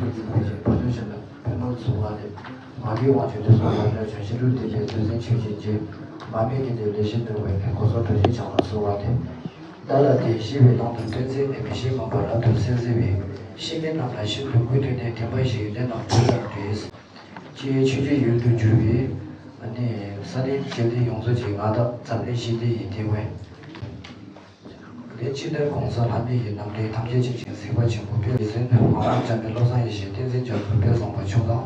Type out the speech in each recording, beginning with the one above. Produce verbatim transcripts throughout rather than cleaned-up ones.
འཛིན་པའི་ཕ་ཆོས་ཆེན་པོའི་བོད་ནོར་ཚུགས་པ་སྟེ། མ་གི་དབང་ཕྱུག་དུས་གསུམ་ལ་ལྷོད་བྱོན། ཤིན་ཏུ་བདེ་བྱེད་བདུད་འཛིན་ཆོས་ཀྱི་རྗེ། མ་སྨད་ཀྱི་དེ་ལས་ཤིན་ཏུ་བའི་གོ་སོགས་གྲོལ་བྱེད་བྱང་ལ་གསོལ་བ་སྟེ། བདག་ལ་དེ་ཞི་བའི་ལམ་དུ་སྟོན་མཛད་ནས། མི་ཤེས་མུན་པ་རབ་ཏུ་སེལ་མཛད་པའི། ཤེས་མིན་རྣམས་ལ་ཤིན་ཏུ་མགུ་མཐུད་ནས། བདེན་པ་བཞི་ཡི་གནད་རྣམས་བོད་ལ་བཀྲོལ། ཅེས་ཆོས་ཀྱི་ཡུལ་དུ་གྱུར་པའི་ས་གནས་འཇིག་རྟེན་ཡོངས་རྫོགས་ཀྱི་མངའ་བདག་འཛམ་གླིང་ཞི་བདེ་ཡི་དེ་བས། དེ་ཕྱི་ནས་གོང་ས་ལྷ་མི་ཡི་རྣམ་འདྲེན་ཐམས་ཅད་ཀྱི་གཟིགས་པ་ཆེན་པོ་དཔལ་ཡེ་ཤེས་མ་ཧཱ་བྱམས་པའི་བློ་བཟང་ཡེ་ཤེས་བསྟན་འཛིན་རྒྱ་མཚོ་དཔལ་བཟང་པོ་མཆོག་དང་།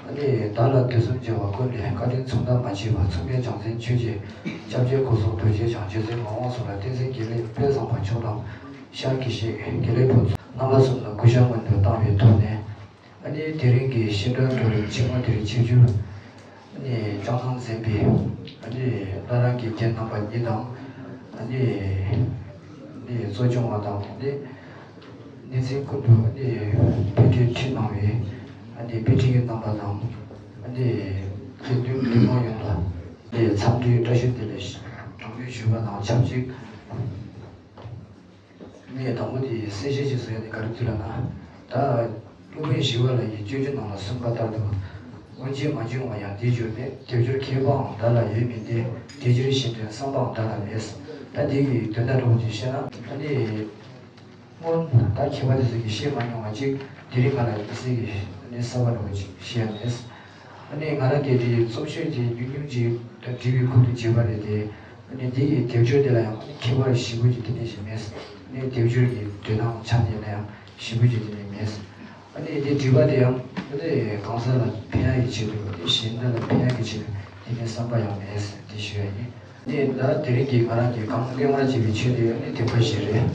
ཨ་ནི་བདག་ལ་དུས་གསུམ་རྒྱལ་བ་ཀུན་ལས་བཀའ་དྲིན་མཚུངས་ཟླ་མ་མཆིས་པ། མཚུངས་མེད་བྱང་སེམས་ཆོས་ཀྱི་སྐྱབས་རྗེ་སྐུ་གསུང་ཐུགས་རྗེ་འཆང་རྗེ་བཙུན་མ་དབང་གསུམ་ལ་བསྟན་འཛིན་དགེ་ལེགས་དཔལ་བཟང་པོ་མཆོག་དང་། ཤར་དགེ་བཤེས་དགེ་ལེགས་ཕུན་ཚོགས། རྣམ་པ་གསུམ་ལ་གུས་ཞབས་སྔོན་དུ་བཏང་བའི་ཐོག་ནས། ཨ་ནི་དེ་རིང་གི་བཤད་གྲྭ་གྲོལ་རིམ་ཆེན་མོ་དེར་ཆིབས་བསྒྱུར། ཨ་ནི་སྐྱབས་ཁྲིད་མཛད་པའི་ཨ་ནི་བླ་བྲང་གི་རྒན་རྣམ་པ་གཉིས་དང་། ཨ་ནི་ཨ་ནི་གཙོ་སྐྱོང་བ་དང་། ཨ་ནི་གནས་ཚུལ་ཀུན་ཏུ་ཨ་ནི་དཔེ་ཁྲིད་ཁྲིད་གནང་བའི་ཨ་ནི་དཔེ་ཁྲིད་ཀྱི་རྣམ་པ་དང་། ཨ་ནི་དགེ་འདུན་འདུས་མང་ཡོངས་ལ་ཨ་ནི་འཚམས་འདྲིའི་བཀྲ་ཤིས་བདེ་ལེགས་གྲངས་མེད་ཞུ་བ་དང་ཆབས་ཅིག་ངས་དང་པོ་དེ་གསལ་བཤད་ཅིག་བཟོ་ཡ་དེ་ག་རེ་འདུག་ལབ་ན། ད་སློབ་དཔོན་ཞི་བ་ལྷ་ཡིས་སྤྱོད་འཇུག་ནང་ལ་གསུངས་པ་ལྟར་དུ། སྔོན་ཆད་མ་བྱུང་བ་ཡང་དེ་གྱུར་མེད། སྡེབ་སྦྱོར་མཁས་པའང་བདག་ལ་ཡོད་མིན་ཏེ། དེ་ཕྱིར་གཞན་དོན་བསམ་པའང་བདག་ལ་མེད། ད་འདི་གི་དོན་དག་འདྲ་བོ་ཅིག་བཤད་ན། ད་ནི་སྔོན་ད་མཁས་པ་དེ་ཚོ་གིས་བཤད་མ་མྱོང་བ་ཅིག་དེ་རིང་ང་ལ་དམིགས་བསལ་གྱི་ནི་གསར་པ་འདྲ་བོ་ཅིག་བཤད་ཡ་མེད། ཨ་ནི་ང་རང་གིས་དེ་རྩོམ་ཤོས་དེ་ཉུང་ཉུང་ཅིག་ད་བྲིས་པའི་ཁུལ་དུ་བྱས་པ་རེད་དེ། ཨ་ནི་དེ་ཡི་སྡེབ་སྦྱོར་དེ་ལ་ཡང་ཨ་ནི་ཁྱད་པར་ཞེ་པོ་ཅིག་དེ་ནས་ཞིག་མེད། ཨ་ནི་སྡེབ་སྦྱོར་གྱི་འགྲོས་དང་ཆ་ནས་ལ་ཡང་ཞེ་པོ་ཅིག་དེ་ནས་མེད། ཨ་ནི་དེ་བྲིས་པ་དེ་ཡང་ཨ་ནི་གང་ཟག་ལ་ཕན་ཡག་གི་ཆེད་དུ། དེ་གཞན་དག་ལ་ཕན་ཡག་གི་ཆེད་དུ་དེ་ནས་བསམ་པ་ཡང་མེད་དེ་ཞུ་ཡ་ཡིན། ནི་ད་དེ་རིང་གི་ང་རང་གི་གང་གླེང་བར་བྱེད་པའི་ཆོས་དེ་ནི་བདེན་པ་བཞི་རེད།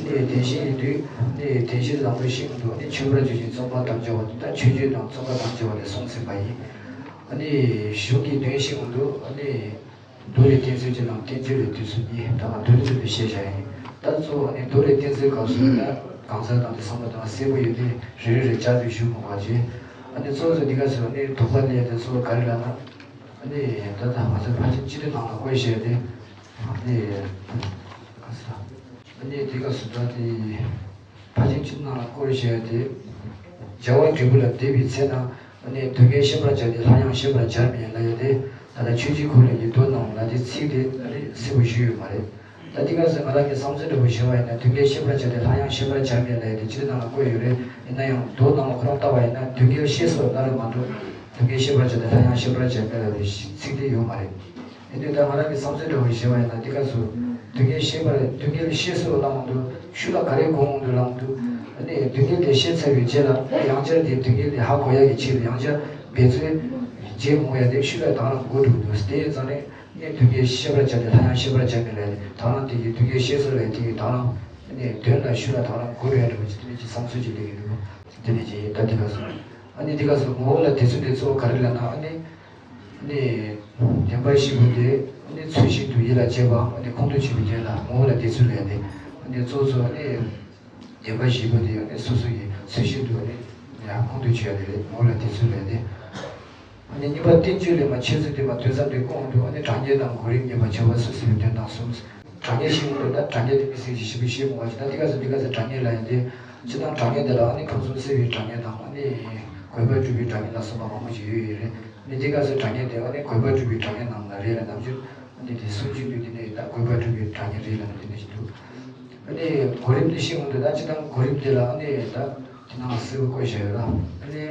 ནི་བདེན་བཞི་ཡིན་དུས་ནི་བདེན་བཞི་ལམ་དུ་ཤེས་ཀྱི་འདུག་ནི་མཆོད་པར་བརྗོད་ཅིང་རྩོམ་པར་དམ་བཅའ་བ། ད་མཆོད་བརྗོད་དང་རྩོམ་པར་དམ་བཅའ་བ་དེ་གསུངས་ཟིན་པ་ཡིན། ནི་གཞུང་གི་དོན་ཤེས་ཀྱི་འདུག་ནི་མདོ་ལས་བསྟན་ཚུལ་གྱི་ནང་བསྟན་བཅོས་ལས་བསྡུས་ཚུལ་གཉིས། ད་ང་མདོ་ལས་བསྡུས་པའི་ཤེས་བྱ་ཡིན། ད་གཙོ་བོ་ནི་མདོ་ལས་བསྟན་ཚུལ་སྐབས་སུ་ད་གང་ཟག་དང་དེ་བསམ་བློ་དང་གསལ་པོ་ཡོད་དེ་རེ་རེ་རེ་བཅར་དུ་ཞུ་དགོས་པ་བྱས། ཨ་ནི་གཙོ་བོ་འདི་ག་ཟེར་བ་ནི་དོགས་པ་སླེབས་དེ་གཙོ་བོ་ག་རེ་ལབ་ན། ཨ་ནི་ད་ལྟ་ང་ཚོའི་ཕར་ཕྱིན་སྤྱི་དོན་ནང་ལ་བཀོད་བཞག་དེ། ཨ་ནི་ག་ས། ཨ་ནི་དེ་ག་སུ་ད་དེ་ཕར་ཕྱིན་སྤྱི་དོན་ནང་ལ་བཀོད་བཞག་དེ། བྱ་བ་འབྲས་བུ་ལ་བསྡད་པའི་ཚེ་ན། ཨ་ནི་སྡུག་བསྔལ་ཤེས་པར་བྱ་སྟེ་སླར་ཡང་ཤེས་པར་བྱར་མི་ཉན་ལབ་ཡ་དེ། ད་ལྟ་ཆོས་ཀྱི་འཁོར་ལོ་ཡི་མདོ་ནང་ལ་དེ་ཚིག་དེ་ཨ་ནི་གསལ་པོ་ཞུས་ཡོད་མ་རེད། ད་དེ་ག་སེ་ང་རང་གི་བསམ་ཚུལ་འདྲ་པོ་བཤད་པ་ཡིན་ན། སྡུག་བསྔལ་ཤེས་པར་བྱ་སྟེ་སླར་ཡང་ཤེས་པར་བྱར་མི་ཉན་ལབ་ཡ་དེ་སྤྱི་དོན་ནང་ལ་བཀོད་ཡོད་རེད། ཡིན་ན་ཡང་མདོ་ནང་ལ་ཁོ་རང་ལྟ་བ་ཡིན་ན་སྡུག་བསྔལ་ཤེས་སོ་ལབ་རེད་མ་གཏོགས། སྡུག་བསྔལ་ཤེས་པར་བྱ་སྟེ་སླར་ཡང་ཤེས་པར་བྱར་མི་ཉན་ལབ་པའི་ཚིག་དེ་ཡོད་མ་རེད། ཡིན་དུས་ད་ང་རང་གི་བསམ་ཚུལ་འདྲ་པོ་བཤད་པ་ཡིན་ན། དེ་ག་སུ་སྡུག་བསྔལ་ཤེས་པར། སྡུག་བསྔལ་ཤེས་སོ་ལབ་མ་གཏོགས་ཤུལ་ལ་ག་རེ་གོ་འོང་འདུག་ལབ་མ་གཏོགས། ཨ་ནི་སྡུག་བསྔལ་དེ་ཤེས་ཚར་བའི་རྗེས་ལ་ཡང་བསྐྱར་དེ་སྡུག་བསྔལ་དེ་ཧ་གོ་ཡག་གི་ཆེད་དུ་ཡང་བསྐྱར་འབད་རྩོལ་བྱེད་འོང་ཡ་དེ་ཤུལ་ལ་དེ་རང་གོ་འགྲོ་གི་འདུག་དེ་ཡིན་ཙང་ནས། ནས་སྡུག་བསྔལ་ཤེས་པར་བྱ་སྟེ་སླར་ཡང་ཤེས་པར་བྱར་མི་ཉན་ལབ་ཡ་དེ། དེ་རང་དེ་གི་སྡུག་བསྔལ་ཤེས་སོ་ལབ་ཡ་དེ་གི་དེ་རང་ནས་དོན་ལ་ཤུལ་ལ་དེ་རང་གོ་རུ་ཡ་འདྲ་པོ་ཅིག་དེ་ནས་ཅིག་བསམ་ཚུལ་ཅིག་སླེབས་ཀྱི་འདུག་དེ་ནས་ཅིག་ད་དེ་ག་སོང་། ཨ་ནི་དེ་ག་སོང་། ངོ་བོ་ལ་བདེ་ཚུལ་དེ་གཙོ་བོ་ག་རེ་ལབ་ན། ཨ་ནི་ནི་བདེན་པ་བཞི་པོ་དེ་ཨ་ནི་ཚུལ་བཞིན་དུ་ཡིད་ལ་བྱེད་པའམ། ཨ་ནི་ཁོང་དུ་ཆུད་པའི་དོན་ལ་ངོ་བོ་ལ་བདེ་ཚུལ་ལབ་ཡ་དེ། ཨ་ནི་གཙོ་བོ་གཙོ་བོ་ཨ་ནི་བདེན་པ་བཞི་པོ་དེ་ཨ་ནི་སོ་སོ་ཡི་ཚུལ་བཞིན་དུ་ཨ་ནི་ཡང་ཁོང་དུ་ཆུད་ཡ་དེ་རེད། ངོ་བོ་ལ་བདེ་ཚུལ་ལབ་ཡ་དེ། ཨ་ནི་གཉིས་པ་བསྟན་བཅོས་ལས་མར་འཆད་ཚུལ་དེ་མར་འདོན་ཙམ་དེ་གོང་དུ། ཨ་ནི་དྲང་ངེས་དང་གོ་རིམ་གཉིས་པ་བྱ་བ་སོ་སོའི་དོན་དང་གསུམ། དྲང་ངེས་ཤེས་ཀྱི་འདུག་ད་དྲང་ངེས་དེ་མི་སྲིད་ཀྱི་ཞིབ་པོ་ཤེས་དགོས་པ་ཞིག་ད་དེ་ག་ཚོད་དེ་ག་ཚོད་དྲང་ངེས་ལབ་ཡ་དེ། སྤྱིར་བཏང་དྲང་ངེས་དེ་ལ་ཨ་ནི་ཕུན་སུམ་གསལ་བའི་དྲང་ངེས་དང་། ཨ་ནི་དགོས་པ་སྒྲུབ་པའི་དྲང་ངེས་ལ་སོགས་པ་མང་པོ་ཞིག་ཡོད་ཡོད་རེད། ཨ་ནི་དེ་ག་ཚོད་དྲང་ངེས་དེ་ཨ་ནི་དགོས་པ་སྒྲུབ་པའི་དྲང་ངེས་རྣམས་ལ་རེད་ལ། ནམ་རྒྱུན་ཨ་ནི་དེ་གསུང་རྒྱུན་དུ་དེ་ནས་ད་དགོས་པ་སྒྲུབ་པའི་དྲང་ངེས་རེད་ལབ་ནས་དེ་འདྲ་ཞིག་འདུག་ཨ་ནི་གོ་རིམ་དེ་ཤེས་དགོས་འདུག་ད་སྤྱིར་བཏང་གོ་རིམ་དེ་ལ་ཨ་ནི་ད་དེ་ནང་གསལ་པོ་བཀོད་བཞག་ཡོད་ལ། ཨ་ནི།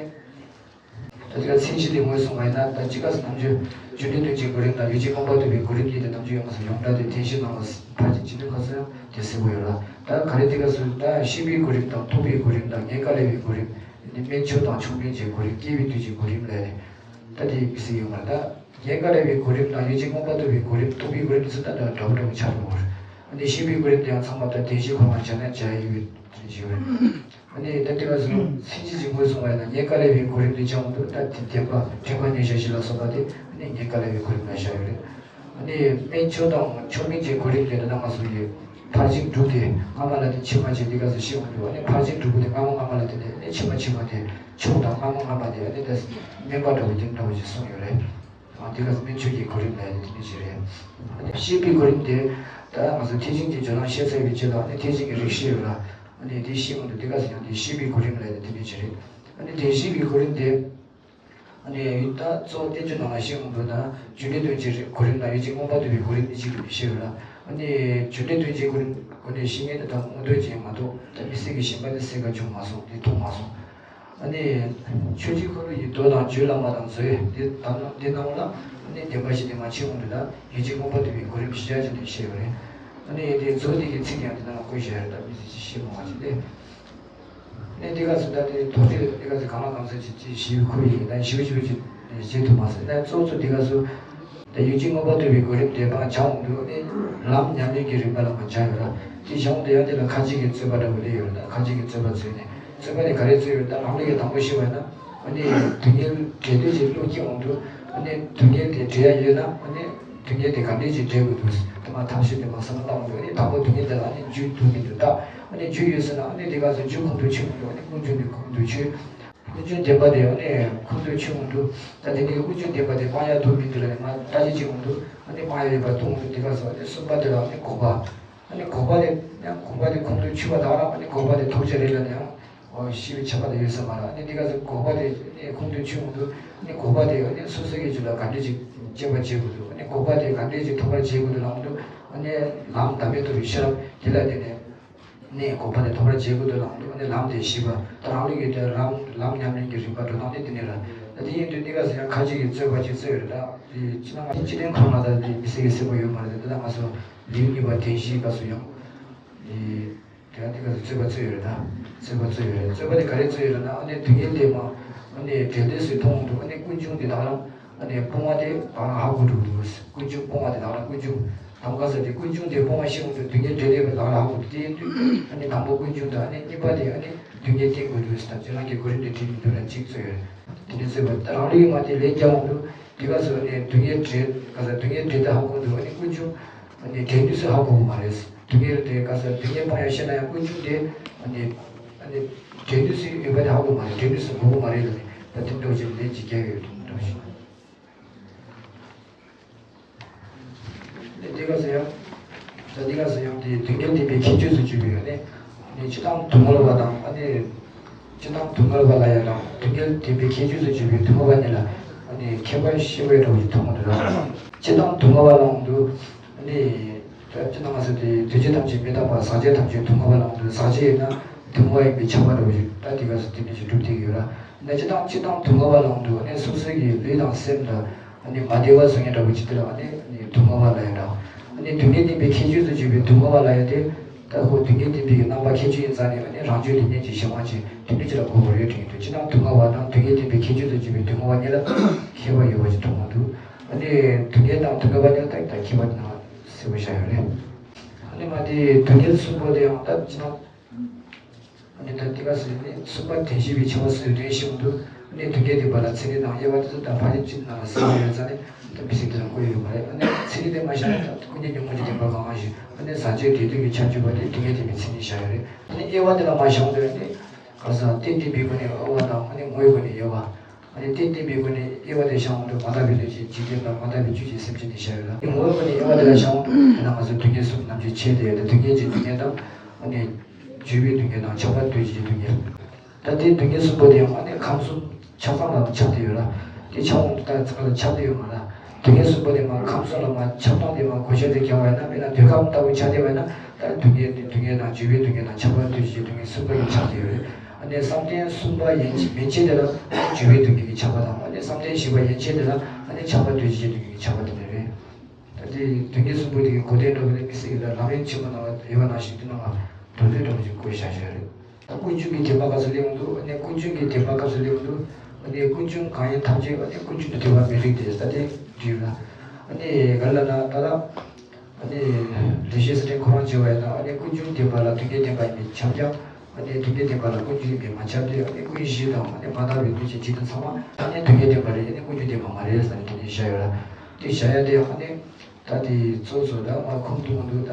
ད་དེ་ག་མཚན་གཞི་དེ་ངོས་བཟུང་བ་ཡིན་ན། ད་གཅིག་ག་ས་ནམ་རྒྱུན་རྒྱུ་འབྲས་དོན་གཅིག་གོ་རིམ་དང་ཡུལ་ཅན་མངོན་པར་རྟོགས་པའི་གོ་རིམ་གཉིས་དེ་ནམ་རྒྱུན་ཡོང་མ་སོང་། ཡོངས་གྲགས་དེ་དོན་གཞི་ནང་ལ་ཕར་ཕྱིན་སྤྱི་དོན་ཁ་སང་དེ་གསལ་པོ་ཡོད་ལ། ད་ག་རེ་དེ་ག་སུ་ད་ཤེས་པའི་གོ་རིམ་དང་རྟོགས་པའི་གོ་རིམ་དང་ངས་བཀའ་སླེབས་པའི་གོ་རིམ། དེ་ནས་དམན་ཆོས་དང་ཆོས་མིན་གྱི་གོ་རིམ། སྐྱེས་བུའི་དུས་ཀྱི་གོ་རིམ་ལས། ད་དེ་མི་སྲིད་ཡོད་མ་རེད། ད་ངས་བཀའ་སླེབས་པའི་གོ་རིམ་དང་ཡུལ་ཅན་མངོན་པར་རྟོགས་པའི་གོ་རིམ། རྟོགས་པའི་གོ་རིམ་དེ་ཚོ་ད་འདྲ་འདྲ་པོ་འདྲ་པོ་ཆགས་འགྲོ་གི་རེད། ཨ་ནི་ཤེས་པའི་གོ་རིམ་དེ་ཡང་ཚང་མ་ད་བདེན་བཞིའི་གོ་འཕང་སྦྱར་ན་སྦྱར་ཡོད་ཅེས་ཡོད། ཨ་ནི་ད་དེ་ག་ཚོད་མཚན་གཞི་ཅིག་ངོས་བཟུང་བ་ཡིན་ན། ངས་བཀའ་སླེབས་པའི་གོ་རིམ་དེ་སྦྱང་དུས་ད་དེ་བདེན་པ་དྲན་པ་མཉེས་བྱ་བཞི་ལ་སོགས་པ་དེ་ཨ་ནི་ངས་བཀའ་སླེབས་པའི་གོ་རིམ་ལ་བཞག་ཡོད་རེད། ཨ་ནི་དམན་ཆོས་དང་ཆོས་མིན་གྱི་གོ་རིམ་དེ་ད་ང་ཚོ་ཡི་ཕར་ཕྱིན་དྲུག་དེ་སྔ་མ་ལ་དེ་ཕྱི་མ་བྱས། དེ་ག་ཚོད་ཤེས་དགོས་འདུག་ཨ་ནི་ཕར་ཕྱིན་དྲུག་པོ་དེ་སྔ་མ་སྔ་མ་ལ་དེ་ནས་ཨ་ནི་ཕྱི་མ་ཕྱི་མ་དེ་ཕྱོགས་དང་སྔ་མ་སྔ་མ་དེ་ཨ་ནི་ད་དམན་པ་འདྲ་བོ་དེ་འདྲ་བོ་ཞིག་གསུངས་ཡོད་རེད། ཨ་དེ་ག་ཚོད་དམན་ཆོས་ཀྱི་གོ་རིམ་ལ་ཡང་དེ་འདྲ་ཞིག་རེད། ཨ་ནི་ཤེས་པའི་གོ་རིམ་དེ་ད་ང་ཚོ་ཐེག་ཆེན་གྱི་སྦྱོར་ལམ་ཤེས་ཚར་བའི་རྗེས་ལ་ཨ་ནི་ཐེག་ཆེན་གྱི་རིགས་ཤེས་ཡོད་ལ། ཨ་ནི་དེ་ཤེས་ཀྱི་འདུག་དེ་ག་ཚོད་ཡང་དེ་ཤེས་པའི་གོ་རིམ་ལབ་ཡ་དེ་དེ་འདྲ་ཅིག་རེད། ཨ་ནི་དེ་ཤེས་པའི་གོ་རིམ་དེ། ཨ་ནི་ད་གཙོ་བོ་བསྟན་བཅོས་ནང་ལ་ཤེས་ཀྱི་འདུག་ན་རྒྱུ་འབྲས་དོན་བྱེད་གོ་རིམ་དང་ཡུལ་གཅིག་མངོན་པར་རྟོགས་པའི་གོ་རིམ་གཉིས་ཅིག་ཏུ་ཤེས་ཡོད་ལ། ཨ་ནི་རྒྱུ་འབྲས་དོན་བྱེད་གོ་རིམ་སྒོ་ནས་ཤེས་མཁན་དེ་དག་མངོན་རྟོགས་ཅན་མ་གཏོགས་ད་མི་སེར་གྱི་ཞེན་པ་དེ་སེལ་ག་བྱུང་མ་སོང་དེ་མཐོང་མ་སོང་། ཨ་ནི། ཆོས་ཀྱི་འཁོར་ལོ་ཡི་མདོ་དང་རྒྱུད་བླ་མ་དང་མཛོད་དེ་དག་ན་དེ་རྣམས་ལ་ཨ་ནི་བདེན་པ་བཞི་དེ་མ་ཕྱིན་འོང་དུས་ལ་ཡུལ་གཅིག་མངོན་པར་རྟོགས་པའི་གོ་རིམ་བཞི་ཆ་ཅན་དེ་བཤད་ཡོད་རེད། ཨ་ནི་དེ་མཛོད་དེ་གི་ཚིག་ཀྱང་དེ་ནང་བཀོད་བཞག་ཡོད་རེད། ད་མི་ཚེ་ཅི་ཤེས་མོ་བ་ཅི་སྟེ། ཨ་ནི་དེ་ག་ཚོད་ད་དེ་དོགས་གཅོད་དེ་ག་ཚོད་གང་ལ་གང་འཚམ་ཅིག་ཅིག་ཞིབ་ཁུར་ཡིན་ད་ཞིབ་ཞིབ་ཅིག་བྱེད་ཐུབ་མ་སོང་ད་གཙོ་གཙོ་དེ་ག་ཚོད། ད་ཡུལ་གཅིག་མངོན་པར་རྟོགས་པའི་གོ་རིམ་དེ་མར་སྦྱང་འོང་དུས་ཨ་ནི་ལམ་ཉམས་ལེན་གྱི་རིམ་པ་ལ་མར་སྦྱར་ཡོད་ལ། དེ་སྦྱང་འོང་དུས་ཡང་དེ་ལ་ཁ་ཅིག་གིས་རྩོད་པ་འདྲ་བོ་སླེབས་ཡོད་རེད། ད་ཁ་ཅིག་གིས་རྩོད་པ་རྩོད་ནས་རྩོད་པ་དེ་ག་རེ་རྩོད་ཡོད་རེད། ད་རང་ལུགས་ཀྱི་དང་པོ་ཤེས་པ་ཡིན་ན་ཨ་ནི་སྡུག་བསྔལ་འབྲེལ་འདོད་ཀྱི་བློ་སྐྱེ་འོང་དུས་ཨ་ནི་སྡུག་བསྔལ་དེ་འབྲེལ་ཡ་ཡོད་ན་ཨ་ནི་སྡུག་བསྔལ་དེ་ག་འདྲས་ཀྱིས་འབྲེལ་དགོས་འདུག་དེ་མར་ཐབས་ཤེས་དེ་མར་བསམ་བློ་བཏང་འོང་དུས་ཨ་ནི་དང་པོ་སྡུག་བསྔལ་དེ་ལ་ཨ་ནི་རྒྱུ་འདུག་མི་འདུག་ད་ཨ་ནི་རྒྱུ་ཡོད་ཟེར་ན་ཨ་ནི་དེ་ག་ཚོད་རྒྱུ་ཁོང་དུ་ཆུད་མི་འདུག་ཨ་ནི་ཀུན་འབྱུང་དེ་ཁོང་དུ་ཆུད། ཀུན་འབྱུང་བདེན་པ་དེ་ཨ་ནི་ཁོང་དུ་ཆུད་འོང་དུས་ད་དེ་ནི་ཀུན་འབྱུང་བདེན་པ་དེ་སྤང་ཡ་འདུག་མི་འདུག་ལ་ནི་མར་ལྟ་ཞིབ་བྱེད་འོང་དུས་ཨ་ནི་སྤང་ཡ་ཡོད་པ་མཐོང་འོང་དུས་དེ་ག་ཚོད་ཨ་ནི་གསུམ་པ་དེ་ལ་ཨ་ནི་འགོག་པ། ཨ་ནི་འགོག་པ་དེ་ཡང་འགོག་པ་དེ་ཁོང་དུ་ཆུད་པ་དང་རང་ཨ་ནི་འགོག་པ་དེ་ཐོབ་བྱ་རེད་ལ་ནི་ཡང་འོ་ཤེས་པའི་ཆ་པ་དེ་ཡོད་ས་མ་རེད། ཨ་ནི་དེ་ག་ཚོད་འགོག་པ་དེ་ཨ་ནི་ཁོང་དུ་ཆུད་འོང་དུས་ཨ་ནི་འགོག་པ་དེ་ཨ་ནི་སོ་སོ་གི་རྒྱུད་ལ་ག་འདྲས་ཅིག་སྐྱེ་བར་བྱེད་དགོས་འདུག་ཨ་ནི་འགོག་པ་དེ་ག་འདྲས་ཅིག་ཐོབ་པར་བྱེད་དགོས་འདུག་ལབ་འོང་དུས་ཨ་ནི་ལམ་བདག་མེད་རྟོགས་པའི་ཤེས་རབ་དེ་ལ་བརྟེན་ནས། ནས་འགོག་པ་དེ་ཐོབ་པར་བྱེད་དགོས་འདུག་ལབ་འདུག་ཨ་ནི་ལམ་དེ་ཤེས་པ་ད་རང་ལུགས་ཀྱི་དེ་ལམ་ལམ་ཉམས་ལེན་གྱི་རིམ་པ་འགྲོ་སྟངས་དེ་དེ་ནས་ར། ད་དེ་ཡིན་དུས་གནས་སྐབས་སུ་ཡང་ཁ་ཅིག་གིས་རྩོད་པ་ཅིག་རྩོད་ཡོད་རེད། ད་དེ་ཕྱི་ནང་སྤྱི་དོན་ཁོ་ན་ད་དེ་མི་སེར་གྱི་སེམས་པ་ཡོད་མ་རེད། དེ་ད་ང་ཚོ་ལེའུ་གཉིས་པ་བདེན་བཞིའི་སྐབས་སུ་ཡང་། དེ་ཡང་དེ་ག་ཚོད་རྩོད་པ་རྩོད་ཡོད་རེད། ད་རྩོད་པ་རྩོད་ཡོད་རེད། རྩོད་པ་དེ་ག་རེ་རྩོད་ཡོད་རེད་ན་ཨ་ནི་སྡུག་བསྔལ་དེ་མ་ཨ་ནི་འབྲེལ་འདོད་སུ་མཐོང་འདུག་ཨ་ནི་ཀུན་འབྱུང་དེ་དག་ལ། ཨ་ནི་སྤོང་བ་དེ་ལག་ལེན་ཧ་གོ་འགྲོ་གི་འདུག་ཀུན་འབྱུང་སྤོང་བ་དེ་ལག་ལེན་ཀུན་འབྱུང་དང་ག་ས་དེ་ཀུན་འབྱུང་དེ་སྤོང་བ་ཤེས་འོང་དུས་སྡུག་བསྔལ་འབྲེལ་འདོད་པའི་ལག་ལེན་ཧ་གོ་འདུག་དེ་ཡིན་དུས་ཨ་ནི་དང་པོ་ཀུན་འབྱུང་དང་ཨ་ནི་གཉིས་པ་དེ་ཨ་ནི་སྡུག་བསྔལ་བསྟེན་དགོས་འདུག་ཟེར་དང་ཅི་རང་གི་གོ་རིམ་དེ་བྲིས་མི་འདུག་ལ་གཅིག་རྩོད་ཡོད་དེ་ནས་རྩོད་པ་ད་རང་ལུགས་ཡིན་མ་དེ་ལས་ཀྱང་འོང་དུས་དེ་ག་ས་ཨ་ནི་སྡུག་བསྔལ་འབྲེལ་ག་ས་སྡུག་བསྔལ་འབྲེལ་འདོད་ཧ་གོ་འདུག་ཨ་ནི་ཀུན་འབྱུང་ཨ་ནི་འབྲེལ་འདོད་སུ་ཧ་གོ་གི་མ་རེད། སྡུག་བསྔལ་དེ་ག་ས་སྡུག་བསྔལ་སྤོང་ཡ་ཤེས་ན་ཡང་ཀུན་འབྱུང་དེ་ཨ་ནི་ཨ་ནི་འབྲེལ་འདོད་སུ་ཡོད་པ་དེ་ཧ་གོ་མ་རེད། འབྲེལ་འདོད་སུ་གོ་གི་མ་རེད་ལ་ནི་ད་དེ་འདྲ་བ་ཅིག་ལས་ཅིག་རྒྱག་ཡོད་དུ་འདྲ་བ་ཞིག་ཨ་ནི་འདི་ག་ས་ཡང་། ད་འདི་ག་ས་ཡང་དེ་སྡུག་བསྔལ་བདེན་པའི་ཁྱད་ཆོས་སུ་གྱུར་པའི་ཡོད་ནི། ཨ་ནི་སྤྱིར་བཏང་སྡུག་བསྔལ་བ་དང་ཨ་ནི། སྤྱིར་བཏང་སྡུག་བསྔལ་བ་ལ་ཡང་དང་སྡུག་བསྔལ་བདེན་པའི་ཁྱད་ཆོས་སུ་གྱུར་པའི་སྡུག་བསྔལ་བ་གཉིས་ལ་ཨ་ནི་ཁྱད་པར་ཤེས་པའི་འདྲ་བོ་ཞིག་མཐོང་གི་འདུག་ལ། སྤྱིར་བཏང་སྡུག་བསྔལ་བ་ལ་འོང་དུས་ཨ་ནི། ད་སྤྱིར་བཏང་ང་ཚོ་དེ་འདུས་བྱས་ཐམས་ཅད་མི་རྟག་པ་ཟག་བཅས་ཐམས་ཅད་སྡུག་བསྔལ་བ་ལ་འོང་དུས་ཟག་བཅས་ཡིན་ན་སྡུག་བསྔལ་བ་ཡིན་པའི་ཁྱབ་པ་འདྲ་བོ་ཞིག་ད་འདི་ག་ས་དེ་འདྲ་ཞིག་གྲུབ་བསྡད་ཀྱི་ཡོད་ར། ད་སྤྱིར་བཏང་སྤྱིར་བཏང་སྡུག་བསྔལ་བ་ལ་འོང་དུས་ཨ་ནི་སོ་སོ་གི་ལུས་དང་སེམས་ལ། ཨ་ནི་མ་བདེ་བ་བཟོ་མཁན་འདྲ་བོ་ཅིག་དེ་ལ་ཨ་ནི་ཨ་ནི་སྡུག་བསྔལ་བ་ལབ་ཡ་འདྲ། ཨ་ནི་སྡུག་བསྔལ་བདེན་པའི་ཁྱད་ཆོས་སུ་གྱུར་པའི་སྡུག་བསྔལ་བ་ལབ་ཡ་དེ། ད་ཁོ་སྡུག་བསྔལ་བདེན་པའི་རྣམ་པ་ཁྱད་ཆོས་ཡིན་ཙང་ནི་ཨ་ནི་རང་རྒྱུད་ལ་གནས་ཀྱི་གཞན་དབང་ཅན་དེ་འདྲ་ཅིག་ལ་གོ་དགོས་རེད་དྲན་གྱི་འདུག་སྤྱིར་བཏང་སྡུག་བསྔལ་བ་དང་སྡུག་བསྔལ་བདེན་པའི་ཁྱད་ཆོས་སུ་གྱུར་པའི་སྡུག་བསྔལ་བ་གཉིས་ལ་ཁྱད་པར་ཡོད་པ་ཅིག་མཐོང་མ་འདུག་ཨ་ནི་སྡུག་བསྔལ་དང་སྡུག་བསྔལ་བ་གཉིས་ལ་ད་ད་ཁྱད་པར་དེ་ནང་གསལ་པོ་བཞག་ཡོད་རེད། ཨ་ནི་མ་དེ་སྡུག་བསྔལ་གསུམ་པོ་དེ་ཡང་ད་སྤྱིར་བཏང་། ཨ་ནི་ད་དེ་ག་ཟེར་ནས་གསུམ་པ་བདེན་བཞི་པའི་ཁྱད་པར་སུ་དོན་ཞིག་འདུག་ཨ་ནི་སྡུག་བསྔལ་བདེན་པ་ལ་མཚན་ཉིད་དང་དབྱེ་བ་དེ་ཚོ་ད་ཕ་རྒྱན་གཅིག་ནང་ལ་གསལ་པོ་ཡོད་ཙང་ནི་ད་མི་སྲིད་དེ་ལ་བཀོད་ཡོད་མ་རེད། ཨ་ནི་མཚན་ཉིད་དེ་མ་ཤེས་ན་ད་ཀུན་ཉིད་ཉོན་མོངས་ཀྱི་བདེན་པ་གང་གང་ཞིག་ཨ་ནི་ཟག་བཅས་འབྲེལ་འདོད་ཀྱི་ཁྱབ་འཇུག་པ་དེ་སྡུག་བསྔལ་བདེན་པའི་མཚན་ཉིད་བཞག་ཡོད་རེད། ཨ་ནི་དབྱེ་བ་དེ་ལ་མ་བཞག་འདོད་ནི་ག་ས་རྟེན་བརྟེན་པའི་སྒོ་ནས་དབྱེ་བ་དང་ཨ་ནི་ངོ་བོའི་སྒོ་ནས་དབྱེ་བ། ཨ་ནི་རྟེན་བརྟེན་པའི་སྒོ་ནས་དབྱེ་བ་དེ་བཞག་འོང་དུས་མ་དག་པའི་ལུས་ཅན་འཇིག་རྟེན་དང་མ་དག་པའི་ཆོས་ཅན་སེམས་ཅན་ནི་བཞག་ཡོད་ལ། ངོ་བོའི་སྒོ་ནས་དབྱེ་བ་དེ་ལ་བཞག་འོང་དུས་ད་ང་ཚོ་སྡུག་བསྔལ་གསུམ་རྣམ་འབྱེད་ཕྱེ་སྟེ་ཡོད་དེ་སྡུག་བསྔལ་གྱི་སྡུག་བསྔལ་དང་། ཨ་ནི། བརྗོད་པའི་སྡུག་བསྔལ་དང་ཁྱབ་པ་འདོད་བྱེད་ཀྱི་སྡུག་བསྔལ། ད་ལྟའི་སྡུག་བསྔལ་གསུམ་པོ་དེ་ཡང་ཨ་ནི་ཁམས་གསུམ་ཆགས་སྡང་ལ་ཆགས་ཏེ་ཡོད་ལ། དེ་ཆགས་འོང་དུས་ད་ཚང་མ་ལ་ཁྱབ་སྟེ་ཡོད་མ་ལ། སྡུག་བསྔལ་གསུམ་པོ་དེ་མ་ཁམས་གསུམ་ལ་མ་ཁྱབ་སྟངས་དེ་མ་གོ་ཆ་དེ་རྒྱག་པ་ཡིན་ན་དཔེར་ན་འདོད་ཁམས་ལྟ་བུ་ཆགས་བསྡད་པ་ཡིན་ན་ད་སྡུག་བསྔལ་དེ་སྡུག་བསྔལ་དང་བརྗོད་པའི་སྡུག་བསྔལ་དང་ཁྱབ་པ་འདོད་བྱེད་ཀྱི་སྡུག་བསྔལ་གསུམ་པོ་ཡང་ཆགས་ཏེ་ཡོད་རེད། ཨ་ནི་བསམ་གཏན་གསུམ་པ་ཡན་ཆད་མན་ཆད་དེ་ལ་བརྗོད་པའི་སྡུག་བསྔལ་གྱི་ཁྱབ་པ་དང་ཨ་ནི་བསམ་གཏན་བཞི་པ་ཡན་ཆད་དེ་ལ་ཨ་ནི་ཁྱབ་པ་འདོད་བྱེད་ཀྱི་སྡུག་བསྔལ་གྱི་ཁྱབ་པ་དེ་འདྲ་རེད། ད་དེ་སྡུག་བསྔལ་གསུམ་པོ་དེ་གི་གོ་དོན་འདྲ་པོ་དེ་མི་སྲིད་ཀྱི་ལ་ལམ་རིམ་ཆེན་མོ་ནང་ལ་ཡོད་པ་ནང་བཞིན་དེ་ནང་ལ་མདོ་དོན་འདྲ་པོ་ཞིག་བཀོད་བཞག་བཞག་རེད། ད་ཀུན་འབྱུང་གི་བདེན་པ་སྐབས་སུ་སླེབས་འོང་དུས་ཨ་ནི་ཀུན་འབྱུང་གི་བདེན་པ་སྐབས་སུ་སླེབས་འོང་དུས་ཨ་ནི་ཀུན་འབྱུང་གང་ཡིན་ཐམས་ཅད་ཨ་ནི་ཀུན་འབྱུང་དུ་འདོད་པ་མི་རིགས་ཏེ་ད་དེ་འདྲི་ཡོད་ལ། ཨ་ནི་ག་ལ་ན་ད་ལ་ཨ་ནི་ལེགས་བཤད་ཟེར་ཁོ་རང་བྱས་པ་ཡིན་ན་ཨ་ནི་ཀུན་འབྱུང་བདེན་པ་ལ་སྡུག་བསྔལ་བདེན་པ་ཡིན་པས་ཁྱབ་ཀྱང་། ཨ་ནི་སྡུག་བསྔལ་བདེན་པ་ལ་ཀུན་འབྱུང་ཡིན་པས་མ་ཁྱབ་སྟེ་ཨ་ནི་ཀུན་གཞི་དང་ཨ་ནི་མ་དག་པའི་ལུས་ཅན་འཇིག་རྟེན་ཚང་མ་ཨ་ནི་སྡུག་བསྔལ་བདེན་པ་རེད། ཨ་ནི་ཀུན་འབྱུང་བདེན་པ་མ་རེད་ཟེར་ནས་དེ་ནས་བཤད་ཡོད་ལ། དེ་བཤད་ཡ་དེ་ཨ་ནི་ད་དེ་གཙོ་གཙོ་ད་ང་ཁུངས་གཏུགས་འདུག་ད་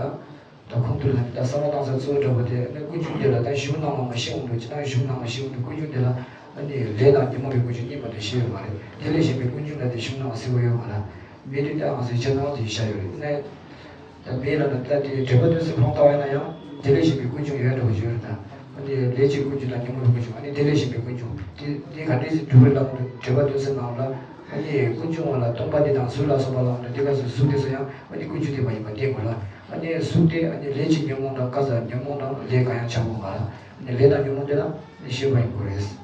ད་ཁུངས་གཏུགས་ལ་ད་བསམ་བློ་བཏང་ས་གཙོ་བོ་འདྲ་པོ་དེ་ཨ་ནི་ཀུན་འབྱུང་དེ་ལ་ད་གཞུང་ནང་ལ་མ་ཤེས་འོང་འདུག་ཅི་ད་གཞུང་ནང་ལ་ཤེས་འོང་འདུག་ཀུན་འབྱུང་དེ་ལ་ཨ་ནི་ལས་དང་ཉོན་མོངས་པའི་ཀུན་འབྱུང་གཉིས་མ་གཏོགས་ཤེས་ཡོད་མ་རེད། དེ་ལས་གཞན་པའི་ཀུན་འབྱུང་ལ་དེ་གཞུང་ནང་ལ་གསལ་པོ་ཡོད་མ་རེད། མེད་དུས་ད་ང་ཚོའི་སྤྱིར་སྣང་དེ་བཤད་ཡོད་རེད། ཨ་ནི། ད་མེད་ལ་ན་ད་དེ་འབྲས་བུ་དོན་གསུམ་ལྷུང་ལྟ་བ་ཡིན་ན་ཡང་དེ་ལས་གཞན་པའི་ཀུན་འབྱུང་ཡོད་འགྲོ་བ་ཡོད་རེད་ད། ཨ་ནི་ལས་ཀྱི་ཀུན་འབྱུང་དང་ཉོན་མོངས་པའི་ཀུན་འབྱུང་། ཨ་ནི་དེ་ལས་གཞན་པའི་ཀུན་འབྱུང་། དེ་དེ་ག་འདྲས་སེ་སྒྲུབ་པའི་ལམ་དུ་འགྲེལ་པ་སྟོན་ཚུལ་ནང་ལ། ཨ་ནི་ཀུན་འབྱུང་བ་ལ་སྟོང་པ་འདི་དང་གཟུགས་ལ་སོགས་པ་ལ་འདི་སྐབས་སུ་གཟུགས་དེ་ཚོ་ཡང་ཨ་ནི་ཀུན་འབྱུང་ལྡན་པ་ཡིན་པ་བསྟན་དགོས་ལ། ཨ་ནི་གཟུགས་དེ་ཨ་ནི་ལས་ཀྱི་ཉོན་མོངས་དང་བཀའ་སྩལ་ཉོན་མོངས་དང་ལས་གང་ཡང་བྱ་དགོས་མ་ལ། ཨ་ནི་ལས་དང་ཉོན་མོངས་དེ་ལ་ཨ་ནི་ཤེས་པ་ཡིན་དགོས་རེད།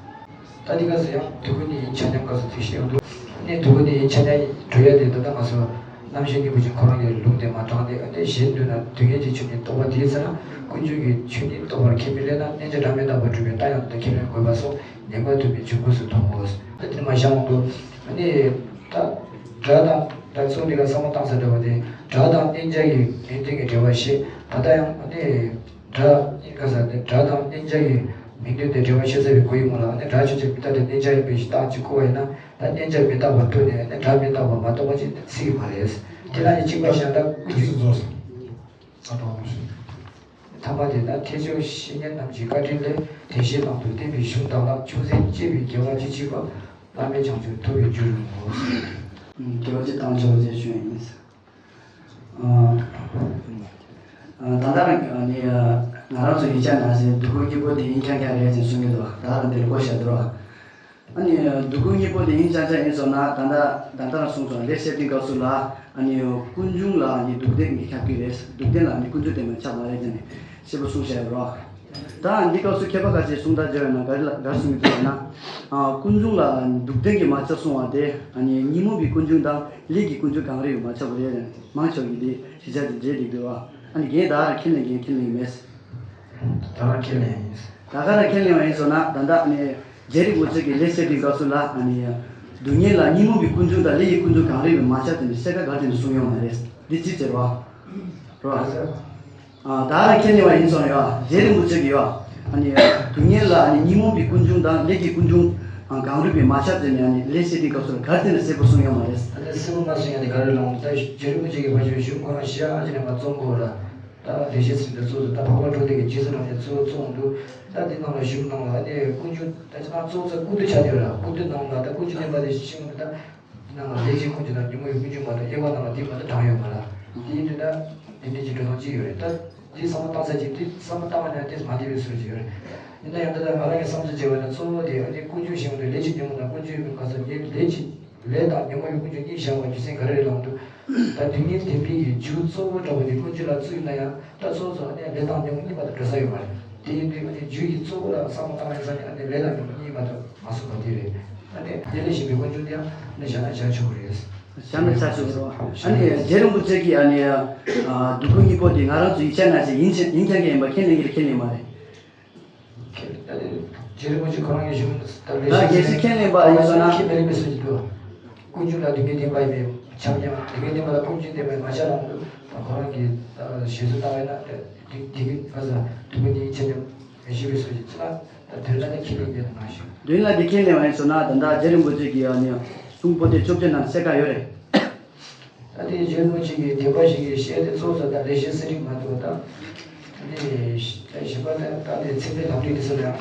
ད་འདི་སྐབས་སུ་ཡང་དུས་ཀུན་ནི་ཡིན་ཆ་མཉམ་སྐབས་སུ་ཚིག་ཤིག་འདུག་ཨ་ནི་དུས་ཀུན་ནི་ཡིན་ཆ་མཉམ་གྲོལ་ཡ་དེ་ད་ལྟ་ང་ཚོ་རྣམ་བཤད་སྙིང་པོ་ཅན་ཁོ་རང་གི་ལུང་དེ་མ་དྲངས་ཏེ། ཨ་ནི་གཞན་དུ་ན་དུས་ངན་གྱི་ཆོས་ཉིད་རྟོགས་པ་དེའི་ཚེ་ན་ཀུན་འབྱུང་གི་ཆོས་ཉིད་རྟོགས་པར་ཁས་མི་ལེན་ན། རྣལ་འབྱོར་སྒྲ་མི་རྟག་པར་སྒྲུབ་པའི་རྟགས་ཡང་དེ་ཁས་ལེན་དགོས་པ་སོགས་ཉན་པ་ཐུབ་པའི་འབྱུང་ཁུངས་སུ་མཐོང་ངོ་། ད་དེ་མ་བཞག་འོང་དུ། ཨ་ནི་ད་སྒྲ་དང་། ད་གཙོ་བོ་འདི་ག་བསམ་བློ་བཏང་ས་འདྲ་བ་དེ། སྒྲ་དང་རྣལ་འབྱོར་གྱི་མིང་དོན་གྱི་འབྲེལ་བ་ཞེས། ད་ལྟ་ཡང་ཨ་ནི་སྒྲ་ཡིན་ག་ས་ནི་སྒྲ་དང་རྣལ་འབྱོར་གྱི་མིང་དོན་དེ་འབྲེལ་བ་ཤེས་ཚར་བའི་སྐོར་ཡིན་མོད་ལ། ཨ་ནི་སྒྲ་ཆོས་ཅན་མི་རྟག་སྟེ་རྣལ་འབྱོར་ཡིན་པའི་གཞི་རྟགས་གཅིག་བཀོད་པ་ཡིན་ན། ད་རྣལ་འབྱོར་མི་རྟག་པ་ཐོབ་ནས་ནི་སྒྲ་མི་རྟག་པ་མ་རྟོགས་པ་ཅིག་སྲིད་ཀྱི་མ་རེད། དེ་ལ་ནི་གཅིག་པ་གཞན་དག་ཀུན་གྱི། ཐ་མ་དེ་ན་ཐེག་མཆོག་བཤེས་གཉེན་རྣམས་ཀྱི་བཀའ་དྲིན་ལས། དེ་བཞིན་དུ་བསྟན་པའི་གཞུང་དག་ལ་ཆུང་ཟད་དཔྱད་པའི་དགེ་བ་ཅི་མཆིས་པ། བླ་མེད་བྱང་ཆུབ་ཐོབ་པའི་རྒྱུར་རིང་མོ། དགེ་བ་ཅི་བཏང་ཆོག་ཅེས་ཞུ་ཡ་ཡིན། ཨ། ཨ། ད་ལྟ་རང་ནི་ང་རང་ཚོ་ཡིག་ཆ་ནང་བཞིན་སྡུག་ཀུན་གཉིས་པོ་དེ་ཡིན་རྐྱང་རྐྱང་རེད་ཅེས་གསུང་གི་འདུག་ད་རང་འདིར་བཀོད་བཞག་འདུག་ཨ་ནི་སྡུག་ཀུན་གཉིས་པོ་དེ་ཡིན་རྐྱང་རྐྱང་ཡིན་སོང་ན། ད་ལྟ་ད་ལྟ་རང་གསུངས་སོང་། ལས་བཤད་པའི་སྐབས་སུ་ལ་ཨ་ནི་ཀུན་འབྱུང་ལ་ནི་སྡུག་བདེན་གྱི་ཁྱབ་ཀྱི་རེད། སྡུག་བདེན་ལ་ནི་ཀུན་འབྱུང་བདེན་པར་ཁྱབ་མ་རེད་ཅེས་ནི་ཞེས་པ་གསུངས་བཞག་ཡོད་རོགས། ད་འདི་སྐབས་སུ་མཁས་པ་ཁ་ཤས་གསུང་སྟངས་བརྗོད་ཡོད་ན་ག་རེ་ལ་ག་རེ་གསུང་གི་འདུག་ལབ་ན། ཨ། ཀུན་འབྱུང་ལ་སྡུག་བདེན་གྱིས་མ་ཁྱབ་གསུང་བ་དེ། ཨ་ནི་ཉོན་མོངས་པའི་ཀུན་འབྱུང་དང་ལས་ཀྱི་ཀུན་འབྱུང་གང་རུང་མ་ཁྱབ་པ་རེད། མང་ཆེ་བ་གིས་འདི་ཞིབ་ཆ་དེ་མཇལ་འགྲིག་འདུག་ཨ་ནི་རྒན་ད་ག་རང་ཁས་ལེན་མཁན་ཁས་ལེན་གྱི་མེད། ད་ག་རང་ཁས་ལེན་ཡིན། ད་ག་རང་ཁས་ལེན་པ་ཡིན་སོང་ན། ད་ལྟ་ཨ་ནི་རྗེ་རིན་པོ་ཆེ་གིས་ལས་བཤད་པའི་སྐབས་སུ་ལ། ཨ་ནི་སྡུག་བསྔལ་ལ་ཉོན་མོངས་པའི་ཀུན་འབྱུང་དང་ལས་ཀྱི་ཀུན་འབྱུང་གང་རུང་མ་ཁྱབ་དེ་ནི་གསལ་ཁ་ག་དེ་ནི་གསུང་ཡོང་མ་རེད། འདི་ཅི་ཟེར་བ། རོ། ཨ། ད་ག་རང་ཁས་ལེན་པ་ཡིན་སོང་ཡ། རྗེ་རིན་པོ་ཆེ་གིས་ཡ། ཨ་ནི་སྡུག་བསྔལ་ལ་ཨ་ནི་ཉོན་མོངས་པའི་ཀུན་འབྱུང་དང་ལས་ཀྱི་ཀུན་འབྱུང་གང་རུང་བས་མ་ཁྱབ་ཟེར་ནས། ཨ་ནི་ལས་བཤད་པའི་སྐབས་སུ་ལ་ག་དེ་ནས་གསལ་པོ་གསུངས་ཡོད་མ་རེད། ཨ་ནི་གསལ་པོ་མ་གསུངས་ཡ་ནི་ག་རེ་ལབ་ན། ད་རྗེ་རིན་པོ་ཆེ་གིས་ཕར་ཕྱོགས་གཞུང་ཁོ་རང་ཞེ་དྲག་ཅིག་ནས་མ་རྩོམ་དགོས་ལ། ད་ལེགས་བཤད་ཟེར་དུས་གཙོ་བོ་ད་འཕགས་པ་གྲོལ་སྡེ་གི་རྗེས་སུ་འབྲངས་ནས་གཙོ་བོ་རྩོམ་འདུག་ད་འདི་ནང་ལ་གཞུང་ནང་ལ་ཨ་ནི་ཀུན་འབྱུང་ད་ཅི་ན་གཙོ་བོ་ཚ་ཀུན་བཏུས་ཆགས་ཡོད་ལ། ཀུན་བཏུས་ནང་ལ་ད་ཀུན་འབྱུང་བདེན་པ་དེ་ཤེས་ཀྱི་མི་འདུག་ད། ནང་ལ་ལས་ཀྱི་ཀུན་འབྱུང་དང་ཉོན་མོངས་པའི་ཀུན་འབྱུང་མ་གཏོགས་དབྱེ་བ་ནང་ལ་འདི་མ་གཏོགས་དྲངས་ཡོད་མ་རེད། དེ་ཡིན་དུས་ད་འདི་འདྲའི་ཀྱི་འགྲོ་སྟངས་ཅིག་ཡོད་རེད། ད་འདི་བསམ་བློ་བཏང་ས་ཅིག་འདི་བསམ་བློ་བཏང་བ་ན་དེ་མ་བདེ་བའི་བཟོ་ཅིག་ཡོད་རེད། ཡིན་ན་ཡང་ད་ལྟ་ང་རང་གི་བསམ་ཚུལ་བྱས་པ་ན་གཙོ་བོ་དེ་ཨ་ནི་ཀུན་འབྱུང་ཞེས་པ་དེ་ལས་ཀྱི་ཉོན་མོངས་དང་ཀུན་འབྱུང་ཡིན་པའི་ཁ་ཚ་ངས་ལས་ཀྱི་ལས་དང་ཉོན་མོངས་པའི་ཀུན་འབྱུང་གཉིས་བཞག་པ་རྒྱུ་མཚན་ག་རེ་རེད་ལབ་འདུག་ད་སྡུག་བསྔལ་བདེན་པའི་གི་རྒྱུ་གཙོ་བོ་འདྲ་བོ་དེ་ཀུན་འབྱུང་ལ་བཙུགས་ཡིན་ན་ཡང་། ད་གཙོ་བོ་ཚོ་ཨ་ནི་ལས་དང་ཉོན་མོངས་གཉིས་མ་གཏོགས་འགྲོ་ས་ཡོད་མ་རེད། དེ་ཡིན་དུས་ཨ་ནི་རྒྱུ་ཡི་གཙོ་བོ་ལ་བསམ་བློ་བཏང་ཡིན་ས་ནི་ཨ་ནི་ལས་དང་ཉོན་མོངས་གཉིས་མ་གཏོགས་མ་གསུངས་པ་དེ་རེད། ཨ་ནི་དེ་ལས་གཞན་པའི་ཀུན་འབྱུང་དེ་ཡང་ཨ་ནི་བཞག་ན་བཞག་ཆོག་གི་རེད། བཞག་ན་བཞག་ཆོག་གི་རེད། ཨ་ནི་རྗེ་རིན་པོ་ཆེ་གིས་ཨ་ནི་ཨ་སྡུག་ཀུན་གཉིས་པོ་དེ་ང་རང་ཚོ་ཡིག་ཆ་ནང་བཞིན་ཡིན་ཆ་ཡིན་ཀྱང་ཡིན་པ་ཁས་ལེན་གྱི་རེད་ཁས་ལེན་མ་རེད། ཁས་ལེན། ད་དེ་རྗེ་རིན་པོ་ཆེ་ཁོ་རང་གི་གཞུང་ད་ལས་ད་གལ་སྲིད་ཁས་ལེན་པ་ཡིན་སོང་ན། ཁས་ལེན་མི་སྲིད་ཀྱི་འདུག་ཀུན་འབྱུང་ལ་སྡུག་བསྔལ་བདེན་པ་ཡིན་པའི་ཆ་མཉམ། སྡུག་བསྔལ་བདེན་པ་ལ་ཀུན་འབྱུང་བདེན་པ་ཡིན་མ་ཆགས་ལ་འདུག་ད་ཁོ་རང་གི་ད་བཞེད་སྲོལ་ལྟ་བས་ན། ད་དེ་དེ་གི་ཁ་ས་སྡུག་བསྔལ་ནི་ཆ་མཉམ་ཞེས་པའི་སྲོལ་ཞིག་ཅི་ལ་ད་དོན་ལ་ནི་ཁས་ལེན་གྱི་མ་ཞུ། དོན་ལ་དེ་ཁས་ལེན་པ་ཡིན་སོང་ན། ད་ལྟ་རྗེ་རིན་པོ་ཆེ་གི་ཨ་ནི་གསུང་པོ་ཏི་བཅོ་བརྒྱད་ནང་གསལ་ཁ་ཡོད་རེད། ད་དེ་རྗེ་རིན་པོ་ཆེ་གི་བསྟན་པ་ཞིག་གི་བཤད་དེ་གཙོ་བོ་ད་ལེགས་བཤད་གསེར་བྲིས་མ་གཏོགས། ད་དེ་ད་བཞི་པ་ད་ད་དེ་ཚེ་འཕེལ་ལམ་རིམ་དེ་ཚོ་ལ་ཡང་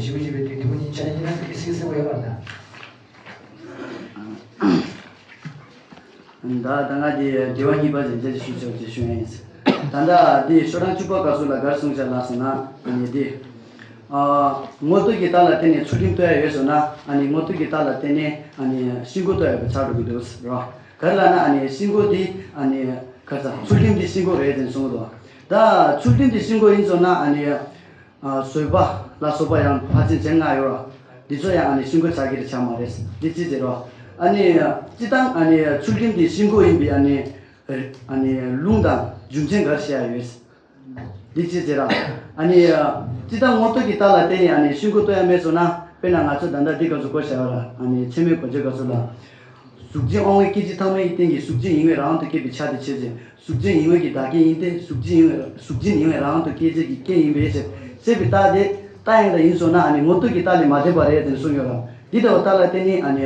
ཞིབ་པོ་ཞིབ་པའི་དུས་དུས་ཉིན་ཆ་ཡིན་ན་དེ་སྲིད་སྲིད་པ་ཡོད་མ་རེད། ད་ད་ང་དེ་དགེ་བ་གཉིས་པ་ཞིག་མཇལ་ཅིག་ཞུ་ཆོག་ཅེས་ཞུ་ཡ་ཡིན། ད་ལྟ་དེ་ཤོག་གྲངས་བཅུ་པ་སྐབས་སུ་ལ་གར་གསུངས་བྱ་ལ་སོང་ན། ཨ་ནི་དེ་ཨ་དངོས་སྟོབས་ཀྱི་རྟགས་ལ་བརྟེན་ནས་ཚུལ་ཁྲིམས་གཏོད་ཡ་ཡོད་སོང་ན། ཨ་ནི་དངོས་སྟོབས་ཀྱི་རྟགས་ལ་བརྟེན་ནས་ཨ་ནི་ཤིན་ལྐོག་གཏོད་ཡ་གི་ཆགས་འགྲོ་གི་འདུག་རོ། ག་རེ་ལབ་ན་ཨ་ནི་ཤིན་ལྐོག་འདི་ཨ་ནི་ག་རེ་ཟ། ཚུལ་ཁྲིམས་འདི་ཤིན་ལྐོག་རེད་ཅེས་གསུངས་འདུག་ད་ཚུལ་ཁྲིམས་འདི་ཤིན་ལྐོག་ཡིན་སོང་ན་ཨ་ནི་ཨ་བཟོད་པ་ལ་སོགས་པ་ཡང་ཕར་ཕྱིན་བྱེད་ལྔ་ཡོད་ར། འདི་ཚོ་ཡང་ཨ་ནི་ཤིན་ལྐོག་ཆགས་ཀྱི་རེད་ཆགས་མ་རེད། འདི་ཅི་ཟེར་རོ། ཨ་ནི་སྤྱིར་བཏང་ཨ་ནི་ཚུལ་ཁྲིམས་འདི་ཤིན་ལྐོག་ཡིན་པའི་ཨ་ནི་ཨ་ནི་ལུང་དང་རྒྱུ་མཚན་ག་རེ་བཤད་ཡ་ཡོད། འདི་ཅི་ཟེར་ར། ཨ་ནི་སྤྱིར་བཏང་དངོས་སྟོབས་ཀྱི་རྟགས་ལ་བརྟེན་ནས་ཨ་ནི་ཤིན་ལྐོག་གཏོད་ཡ་མེད་སོང་ན། དཔེར་ན་ང་ཚོ་ད་ལྟ་འདི་སྐབས་སུ་གོ་བྱ་བ་ལ་ཨ་ནི་ཚད་མའི་གོ་བྱ་སྐབས་སུ་ལ། གཟུགས་ཅན་དབང་པོའི་སྐྱེ་མཆེད་ཐ་མའི་རྟེན་གྱི་གཟུགས་ཅན་ཡིན་པས་རང་དུ་སྐྱེས་པའི་ཆ་དེ་ཕྱེ་ཅིང་། གཟུགས་ཅན་ཡིན་པའི་གི་བདག་རྐྱེན་ཡིན་ཏེ། གཟུགས་ཅན་ཡིན་པས་གཟུགས་ཅན་ཡིན་པས་རང་དུ་སྐྱེ་མཆེད་ཀྱི་རྐྱེན་ཡིན་པས་ཞེས་བཤད་པའི་རྟགས་དེ་རྟགས་ཡང་དག་ཡིན་སོང་ན་ཨ་ནི་དངོས་སྟོབས་ཀྱི་རྟགས་ལས་མ་འདས་པ་རེད་ཅེས་གསུངས་ཡོད་ལ། འདི་ལྟ་བུ་རྟགས་ལ་བརྟེན་ནས་ཨ་ནི་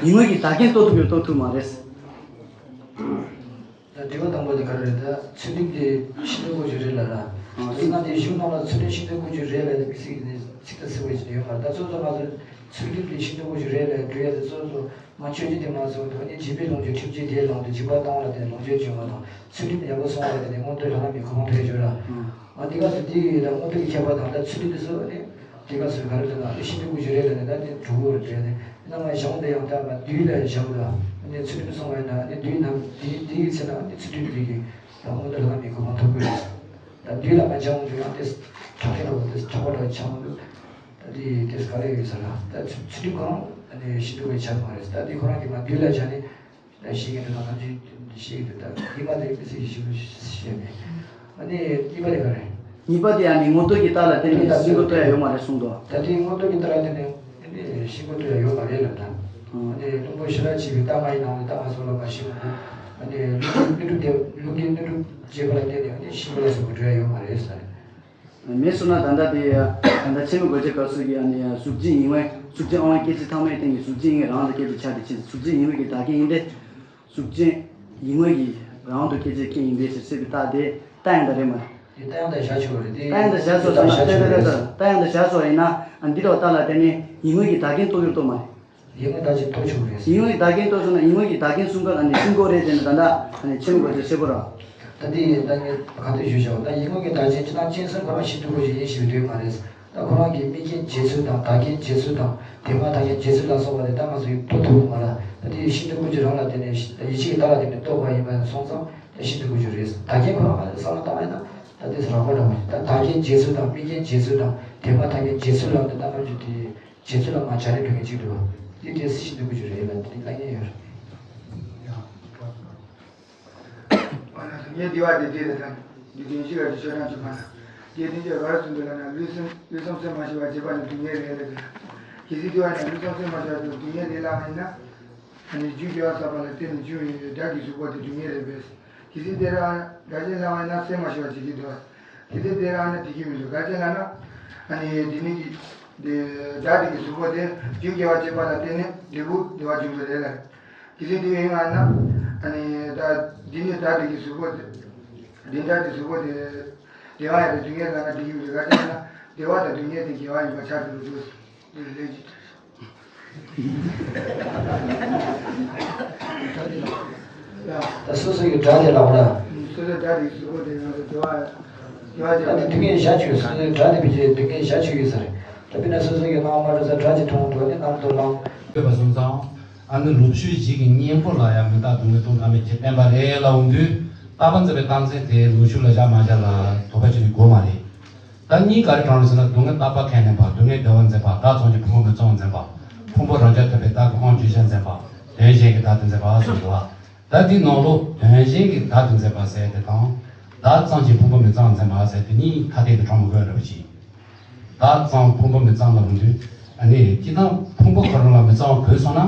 ཡིན་པའི་གི་བདག་རྐྱེན་རྟོགས་ཐུབ་ཡོད་རྟོགས་ཐུབ་མ་རེད། ད་དྲི་བ་དང་པོ་དེ་ག་རེ་རེད། ད་ཚུལ་ཁྲིམས་དེ་ཤིན་ཏུ་དགོས་རྒྱུ་རེད་ལ་ར། ཨ་དེ་ན་དེ་གཞུང་ནང་ལ་ཚུལ་ཁྲིམས་ཤིན་ཏུ་དགོས་རྒྱུ་རེད་ལ་དེ་མི་ཚིག་དེ་ཚིག་ད་ཚིག་པ་ཞིག་ཡོད་མ་རེད། ད་ཚོད་ཚོད་མ་ཚོད། ཚུལ་ཁྲིམས་དེ་ཤིན་ཏུ་དགོས་ཀྱི་རེད་ལབ་འགྲོ་ཡ་དེ་གཙོ་བོ་མ་ཆོས་བརྒྱུད་དེ་མ་སོང་དུ་ནི་འཇིགས་པའི་ལོངས་སྤྱོད་ཁྲིམས་གཅོད་དེའི་ལམ་དུ་འཇིགས་པ་སྤང་བ་ལ་བརྟེན་ནས་ལོངས་སྤྱོད་འབྱུང་བ་དང་ཚུལ་ཁྲིམས་ཡག་པོ་སྲུང་བ་ལ་བརྟེན་ནས་མངོན་མཐོའི་བླ་ན་མེད་གོ་འཕང་ཐོབ་ཡ་ཡོད་ལ། ཨ་འདི་ག་སུ་དེ་ཡི་ལ་མངོན་མཐོ་གི་ཁྱད་པར་དང་ད་ཚུལ་ཁྲིམས་དེ་སུ་ནི་དེ་ག་སུ་ག་རེ་ལ་ན་ནི་ཤིན་ཏུ་དགོས་ཀྱི་རེད་ལ་ནི་ད་ནི་གྲུབ་དགོས་རེད་ནི་ན་ང་གཞུང་དེ་ཡང་ད་ང་བདུད་ལ་བཞག་ལ་ནི་ཚུལ་ཁྲིམས་སྲུང་བ་ཡིན་ན་ནི་བདུད་ན་དེ་དེ་ཡི་ཚེ་ན་ནི་ཚུལ་ཁྲིམས་དེ་གི་ད་མངོན་མཐོའི་བླ་ན་མེད་གོ་འཕང་ཐོབ་དགོས་རེད། ད་བདུད་ལ་ང་སྦྱང་དུས་ཡང་དེ་ཁྲག་ཁྲིག་འགྲོ་དེ་ཁྲག་པ་འདྲ་ཆགས་འདུག་ད་དེ་དེ་ག་རེ་ཡོད་ཟེར་ན་ད་ཚུལ་ཁྲིམས་གང་ནས་ཤིན་ཏུ་བའི་ཆ་མ་རེད། ད་དེ་ཁོ་རང་གིས་མ་བདུད་ལ་བྱ་ནས་ད་ཤེས་ཀྱི་འདུག་ད་ང་ཚོས་ཤེས་ཀྱི་འདུག་ད་དེ་མ་དེ་མི་སྲིད་ཀྱི་ཞིབ་ཞིབ་ནས་ཨ་ནི་གཉིས་པ་དེ་ག་རེད། གཉིས་པ་དེ་ཡང་ནི་མངོན་མཐོ་གི་རྟགས་ལ་བརྟེན་ནས་ཤིན་ཏུ་ལྟོས་ཡ་ཡོད་མ་རེད་གསུངས་འདུག་ད་དེ་མངོན་མཐོ་གི་རྟགས་ལ་བརྟེན་ནས་ཨ་ནི་ཤིན་ཏུ་ལྟོས་ཡ་ཡོད་མ་རེད་ལབ་ད། ཨ་ནི་ལྷུན་པོ་ཞི་བར་བྱེད་པའི་རྟགས་མ་ཡིན་ནའང་རྟགས་མ་སོགས་ལ་མ་ཤེས་པ་ཨ་ནི་ལྷུན་གྱིས་དངོས་གྲུབ་དེ་ལྷུན་གྱིས་དངོས་གྲུབ་བྱེད་པ་ལ་བརྟེན་ནས་ཨ་ནི་ཤིན་ཏུ་ལ་སོགས་པ་འགྲོ་ཡ་ཡོད་མ་རེད་ཟེར། མེད་སོང་ན་ད་ལྟ་དེ་ད་ལྟ་ཕྱི་མི་དགོས་ཆེད་སྐབས་སུ་གི་ཨ་ནི་གཟུགས་ཅན་ཡིན་ངོས་གཟུགས་ཅན་དབང་སྐྱེ་མཆེད་ཐ་མའི་སྟེང་གི་གཟུགས་ཅན་ཡིན་ངོས་རང་དུ་སྐྱེ་མཆེད་ཆ་དེ་ཕྱིན་གཟུགས་ཅན་ཡིན་ངོས་ཀྱི་བདག་རྐྱེན་ཡིན་ཏེ། གཟུགས་ཅན་ཡིན་ངོས་ཀྱི་རང་དུ་སྐྱེ་མཆེད་རྐྱེན་ཡིན་པའི་ཕྱིར་ཟེར་བའི་རྟགས་དེ་རྟགས་ཡང་དག་རེད་མ་རེད། དེ་རྟགས་ཡང་དག་བཞག་ཆོག་རེད་དེ། རྟགས་ཡང་དག་བཞག་ཆོག་སོང་ན་རྟགས་ཡང་དག་བཞག་ཆོག་རེད། རྟགས་ཡང་དག་བཞག་ཆོག་ཡིན་ན་ཨ་འདི་འདྲ་བ་རྟགས་ལ་བརྟེན་ནས་ཡིན་ངོས་ཀྱི་བདག་རྐྱེན་རྟོགས་རྒྱུར་རྟོགས་མ་རེད། ཡིན་ངོས་བདག་རྐྱེན་རྟོགས་སོང་ན་ཡིན་ངོས་ཀྱི་བདག་རྐྱེན་གསུམ་ཀ་ཨ་ནི་གསུམ་ཀ་རེད་དེ་ནི་ད་ལྟ་ཨ་ནི་ཕྱི་མི་དགོས་ཆེད་ཤེས་དགོས་ར། ད་འདི་ཡིན་ད་ངས་ག་དུས་ཞུས་བཞག་ད་ཡིན་ངོས་ཀྱི་བདག་རྐྱེན་སྤྱིར་བཏང་སྤྱན་གསུམ་ཁོ་རང་ཤིན་ཏུ་དགོས་ཀྱི་ཡིན་ཞེས་པའི་དོན་མ་རེད། ད་ཁོ་རང་གི་དམིགས་རྐྱེན་བྱེད་ཚུལ་དང་བདག་རྐྱེན་བྱེད་ཚུལ་དང་དེ་མ་བདག་རྐྱེན་བྱེད་ཚུལ་ལ་སོགས་པ་དེ་ལྟ་ང་ཚོ་ཡིས་རྟོགས་ཐུབ་མ་ལ་ད་དེ་ཤིན་ཏུ་དགོས་ཀྱི་རང་ལ་བརྟེན་ནས་ཡིད་ཆེས་ཀྱི་རྟགས་ལ་བརྟེན་ནས་རྟོགས་པ་ཡིན་པ་སོང་ཙང་ད་ཤིན་ཏུ་དགོས་ཀྱི་རེད། བདག་རྐྱེན་ཁོ་རང་ལ་བསམ་བློ་བཏང་བ་ཡིན་ན་ད་དེ་རང་དགོས་རང་ད་བདག་རྐྱེན་བྱེད་ཚུལ་དང་དམིགས་རྐྱེན་བྱེད་ཚུལ་དང་དེ་མ་བདག་རྐྱེན་བྱེད་ཚུལ་ལ་དེ་ལྟ་ང་ཚོ་དེ་བྱེད་ཚུལ་ལ་མ་བྱ་རེ་འགྲོ་མཁན་གཅིག་འདུག་དེ་དེ་ཤིན་ཏུ་དགོས་ཀྱི་རེད་ལ་དེ་ལྟ་ངེས་ཡོད་རེད། ངས་འདི་བ་དེ་དེ་རེད་དང་། འདི་དོན་ཤེས་པ་དེ་ཤོད་སྟངས་ཅིག་མ་ན། རྒྱས་བསྟན་བཅོས་ག་རེ་གསུངས་འདུག་ལབ་ན་ལུས་སེམས་ལུས་སེམས་སེམས་མ་ཤེས་པ་བྱེད་པ་ནི་སྡུག་བསྔལ་རེད་ལབ་དེ། གལ་སྲིད་འདི་བ་ནི་ལུས་སེམས་སེམས་མ་ཤེས་པ་དེ་སྡུག་བསྔལ་རེད་ལབ་པ་ཡིན་ན། ཨ་ནི་རྒྱུ་དགེ་བ་བསགས་པ་ལ་བརྟེན་ནས་བྱུང་བའི་དགྲ་གི་གཟུགས་པོ་དེ་སྡུག་བསྔལ་རེད་པས། གལ་སྲིད་དེ་ར་དགྲ་གཅེས་ལབ་པ་ཡིན་ན་སེམས་མ་ཤེས་པ་བྱེད་ཀྱི་འདུག་གལ་སྲིད་དེ་ར་ཨ་ནི་དེ་གི་མི་འདུག་ག་ཅི་ལབ་ན། ཨ་ནི་དེ་ནི་དགྲ་དེ་གི་གཟུགས་པོ་དེ་རྒྱུ་དགེ་བ་བྱེད་པ་ལ་བརྟེན་ནས་འབྲས་བུ་བདེ་བ་འབྱུང་གི་རེད་ལ། དེ་བཞིན་དུ་ཡིན་ང་ན། ཨ་ནི་ད་འདི་ནི་ད་འདི་གི་གཟུགས་པོ་དེ། འདི་འདྲ་གི་གཟུགས་པོ་དེ། བདེ་བ་ཡང་དེ་སྡུག་བསྔལ་ལ་ན་འདི་ཡིན་པའི་ག་ཅི་ན་བདེ་བ་དང་སྡུག་བསྔལ་དེ་དགེ་བ་ཡིན་པ་ཆགས་འགྲོ་གི་འདུག་འདི་ལས་ཀྱི། ད་སོ་སོ་ཡི་དགྲ་དེ་ལ་བ་ལ། སོ་སོའི་དགྲ་དེ་གི་གཟུགས་པོ་དེ་ང་ཚོ་བདེ་བ། བདེ་བ་ད་ཅན་དེ་སྡུག་བསྔལ་བཞག་ཆོག་སོ་སོའི་དགྲ་དེ་བི་ཅི་སྡུག་བསྔལ་བཞག་ཆོག་ཡོད་ས་རེད། ད་དཔེར་ན་སོ་སོ་ཡི་སྣང་བ་མ་འགྲོ་ས་དགྲ་ཅིག་མཐོང་འགྲོ་ནས་རྣམ་རྟོག་ལངས། ཡོད་པ་སོང་ཙང་། ཨ་ནི་ལོ་ཕྱུགས་ཡིད་ཀྱི་གཉེན་པོ་ལ་ཡང་མི་རྟག་སྡུག་བསྔལ་སྟོང་ཐ་མེད་ཀྱི་བསྟན་པ་རེད་ལབ་འོང་དུས། རྟག་པ་འཛིན་པའི་རྟག་འཛིན་དེ་ལོ་ཕྱུགས་ལ་བཞག་མ་བཞག་ལ་དོགས་པ་བྱེད་དགོས་མ་རེད། ད་གཉིས་ག་རེ་དྲངས་རེད་ཟེར་ན་སྡུག་བསྔལ་རྟག་པ་ཁས་ལེན་པ་སྡུག་བསྔལ་བདེ་བར་འཛིན་པ་བདག་ཙམ་གྱིས་ཕུང་པོ་མི་གཙང་བ་འཛིན་པ། ཕུང་པོ་རང་རྐྱ་ཐུབ་པའི་བདག་གི་དབང་བརྗོད་བྱ་འཛིན་པ། དོན་གཞན་གྱི་བདག་ཏུ་འཛིན་པ་སོགས་འདུག་བ། ད་འདི་ནང་ལོགས་དོན་གཞན་གྱི་བདག་ཏུ་འཛིན་པ་ཟེར་དེ་དང་། བདག་ཙམ་གྱིས་ཕུང་པོ་མི་གཙང་བ་འཛིན་པ་ཟེར་དེ་གཉིས་ཐ་དད་དུ་དྲངས་མི་དགོས་རེད་པ་ཅིག་བདག་ཙམ་ཕུང་པོ་མི་གཙང་ལ་འོང་དུས། ཨ་ནི་སྤྱིར་བཏང་ཕུང་པོ་ཁོ་རང་ལ་མི་གཙང་བ་གོས་སོང་ན་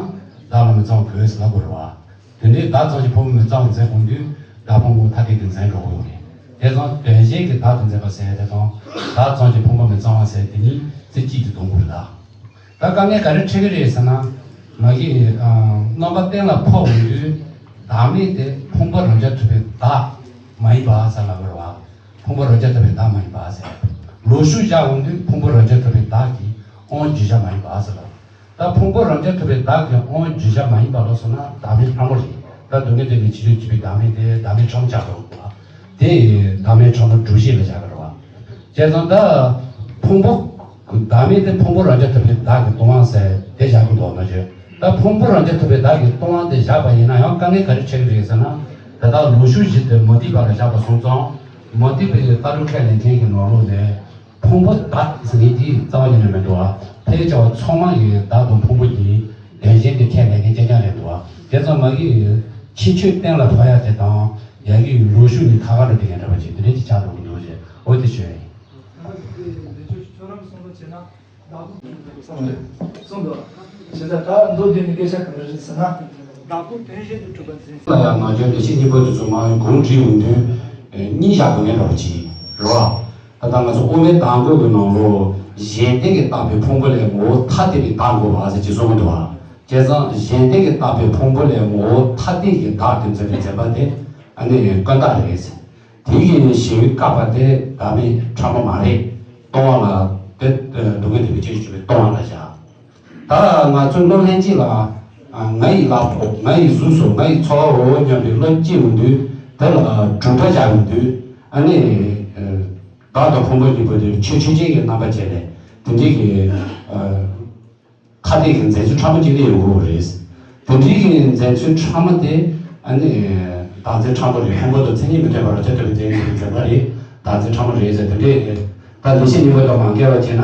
བདག་ལ་མི་གཙང་བ་གོས་ཟེར་ལབ་དགོས་རེད་བ། དེ་འདྲའི་བདག་ཙམ་གྱིས་ཕུང་པོ་མི་གཙང་བ་འཛིན་དགོས་དུས་བདག་ཕུང་པོ་ཐ་དད་དུ་འཛིན་འགྲོ་དགོས་རེད། དེ་ཙང་དོན་གཞན་གྱི་བདག་ཏུ་འཛིན་པ་ཟེར་དེ་དང་བདག་ཙམ་གྱིས་ཕུང་པོ་མི་གཙང་བ་ཟེར་དེ་གཉིས་རྩེ་གཅིག་ཏུ་སྡོམ་དགོས་རེད་ད། ད་དཀའ་ངལ་ག་རེ་འཕྲད་ཀྱི་རེད་ཟེར་ན། མ་གི་རྣམ་པ་གཏན་ལ་ཕབ་འོང་དུས་བདག་མེད་དེ་ཕུང་པོ་རང་རྐྱ་ཐུབ་པའི་བདག་མ་ཡིན་པ་ཟེར་ལབ་དགོས་རེད་བ། ཕུང་པོ་རང་རྐྱ་ཐུབ་པའི་བདག་མ་ཡིན་པ་ཟེར། ལོ་ཕྱུགས་བཞག་འོང་དུས་ཕུང་པོ་རང་རྐྱ་ཐུབ་པའི་བདག་གི་དབང་བརྗོད་བྱ་མ་ཡིན་པ་ཟེར་ལ། ད་ཕུང་པོ་རང་རྐྱ་ཐུབ་པའི་བདག་གི་དབང་བརྗོད་བྱ་མ་ཡིན་པ་ལ་སོགས་ན་བདག་མེད་ཕྲ་མོ་རེད། ད་སྡུག་བསྔལ་དེ་ནི་ཕྱི་ལུས་འཇིག་པའི་བདག་མེད་དེ་བདག་མེད་ཕྲ་མོ་ཆགས་འགྲོ་གི་འདུག་བ། དེ་བདག་མེད་ཕྲ་མོ་སྒྲུབ་བྱེད་ལ་བཞག་གི་རེད་བ། བྱས་ཙང་ད་ཕུང་པོ་བདག་མེད་དེ་ཕུང་པོ་རང་རྐྱ་ཐུབ་པའི་བདག་གི་ལྟུང་བ་ཟེར་དེ་བཞག་གི་འདུག་མ་བྱོས། ད་ཕུང་པོ་རང་རྐྱ་ཐུབ་པའི་བདག་གི་ལྟུང་བ་དེ་བཞག་པ་ཡིན་ན་ཡང་དཀའ་ངལ་ག་རེ་འཕྲད་ཀྱི་རེད་ཟེར་ན། དེ་དག་ལོ་ཕྱུགས་བཞི་དེ་མུ་སྟེགས་པ་ལ་བཞག་པ་སོང་ཙང་། མུ་སྟེགས་པའི་ལྟ་གྲུབ་ཁས་ལེན་མཁན་གྱི་ནང་ལོགས་ནས། ཕུང་པོ་བདག་ཟེར་མཁན་དེ་རྩ་བ་ཉིད་ནས་མི་འདུག་བ། ཕལ་ཆེ་བ་ཚང་མ་ཡི་བདག་དང་ཕུང་པོ་གཉིས་དོན་གཞན་དེ་ཁས་ལེན་མཁན་རྐྱང་རྐྱང་རེད་འདུག་བ། དེ་ཙམ་མ་གི་ཕྱིན་ཆོད་གཏན་ལ་ཕབ་ཡ་དེ་དང་ཡ་གི་ལོ་ཕྱུགས་ནི་ཁ་ཁ་རུ་དེ་ཡང་འདྲ་བ་ཅིག་དེ་འདྲ་ཅིག་ཆགས་འགྲོ་གི་འདུག་ཅེས་འོ་དེ་ཞུ་ཡ་ཡིན། གསུངས་འདུག་བྱས་ཙང་ད་མདོ་འདི་ནི་སྐད་ཆ་ག་འདྲ་རེད་ཟེར་ན། བདག་པོ་དོན་གཞན་དུ་གྲུབ་པ་འཛིན། ལ་ཡང་ང་ཚོའི་ལས་བྱེད་གཉིས་པོ་དེ་ཚོ་མ་གུང་བསྒྲིགས་ཡོང་དུས་གཉིས་བཞག་དགོས་ངེས་འདྲ་བ་ཅིག་རེད་བ། ད་ལྟ་ང་ཚོ་དབུ་མའི་གདམས་ངག་གི་ནང་ལོགས་གཞན་ལྡན་གྱིས་བཏགས་པའི་ཕུང་པོ་ལས་ངོ་བོ་ཐ་དད་པའི་བདག་དགོས་པ་ཟེར་གྱི་གསུངས་འདུག་བ། བྱས་ཙང་གཞན་ལྡན་གྱིས་བཏགས་པའི་ཕུང་པོ་ལས་ངོ་བོ་ཐ་དད་ཀྱི་བདག་ཏུ་འཛིན་པའི་འཛིན་པ་དེ་ཨ་ནི་ཀུན་བཏགས་རེད། དེ་ཡི་ནི་ཞེས་པའི་བཀག་པ་དེ་བདག་མེད་ཕྲ་མོ་མ་རེད། སྟོང་པ་ལ་དེ་སྡུག་བསྔལ་དེ་བའི་ཆོས་ཞུ་བའི་སྟོང་པ་ལ་བཞག་ད་ང་ཚོ་སློབ་ལྷན་གཅིག་ལ་ང་ཡི་ལག་པ་ང་ཡི་གཟུགས་སོ་ང་ཡི་ཚོར་བའོ་སྙམ་པའི་བློ་སྐྱེ་ཡོང་དུས་དེ་ལ་གྲུབ་མཐའ་སྦྱར་ཡོང་དུས་ཨ་ནི་བདག་དང་ཕུང་པོ་གཉིས་པོ་དེ་ཆོས་ཆོས་ཅན་གྱི་རྣམ་པ་བྱས་ནས་དེ་འདྲའི་གི་ཁ་གཏད་ཀྱི་མཛད་ཚུལ་ཕྲ་མོ་གཅིག་སླེབས་ཡོང་གི་རེད། དེ་འདྲའི་གི་མཛད་ཚུལ་ཕྲ་མོ་དེ་ཨ་ནི་བདག་འཛིན་ཕྲ་མོ་རེད། ཕུང་པོ་དང་མཚན་ཉིད་མི་མཐུན་པ་ལ་ཐེ་གཏོགས་པའི་མཛད་ཚུལ་གྱི་མཛད་པ་རེད། བདག་འཛིན་ཕྲ་མོ་རེད་ཟེར་དེ་འདྲའི་ད་ལེགས་བཤད་སྙིང་པོ་དང་མ་འགལ་བ་བྱས་ན་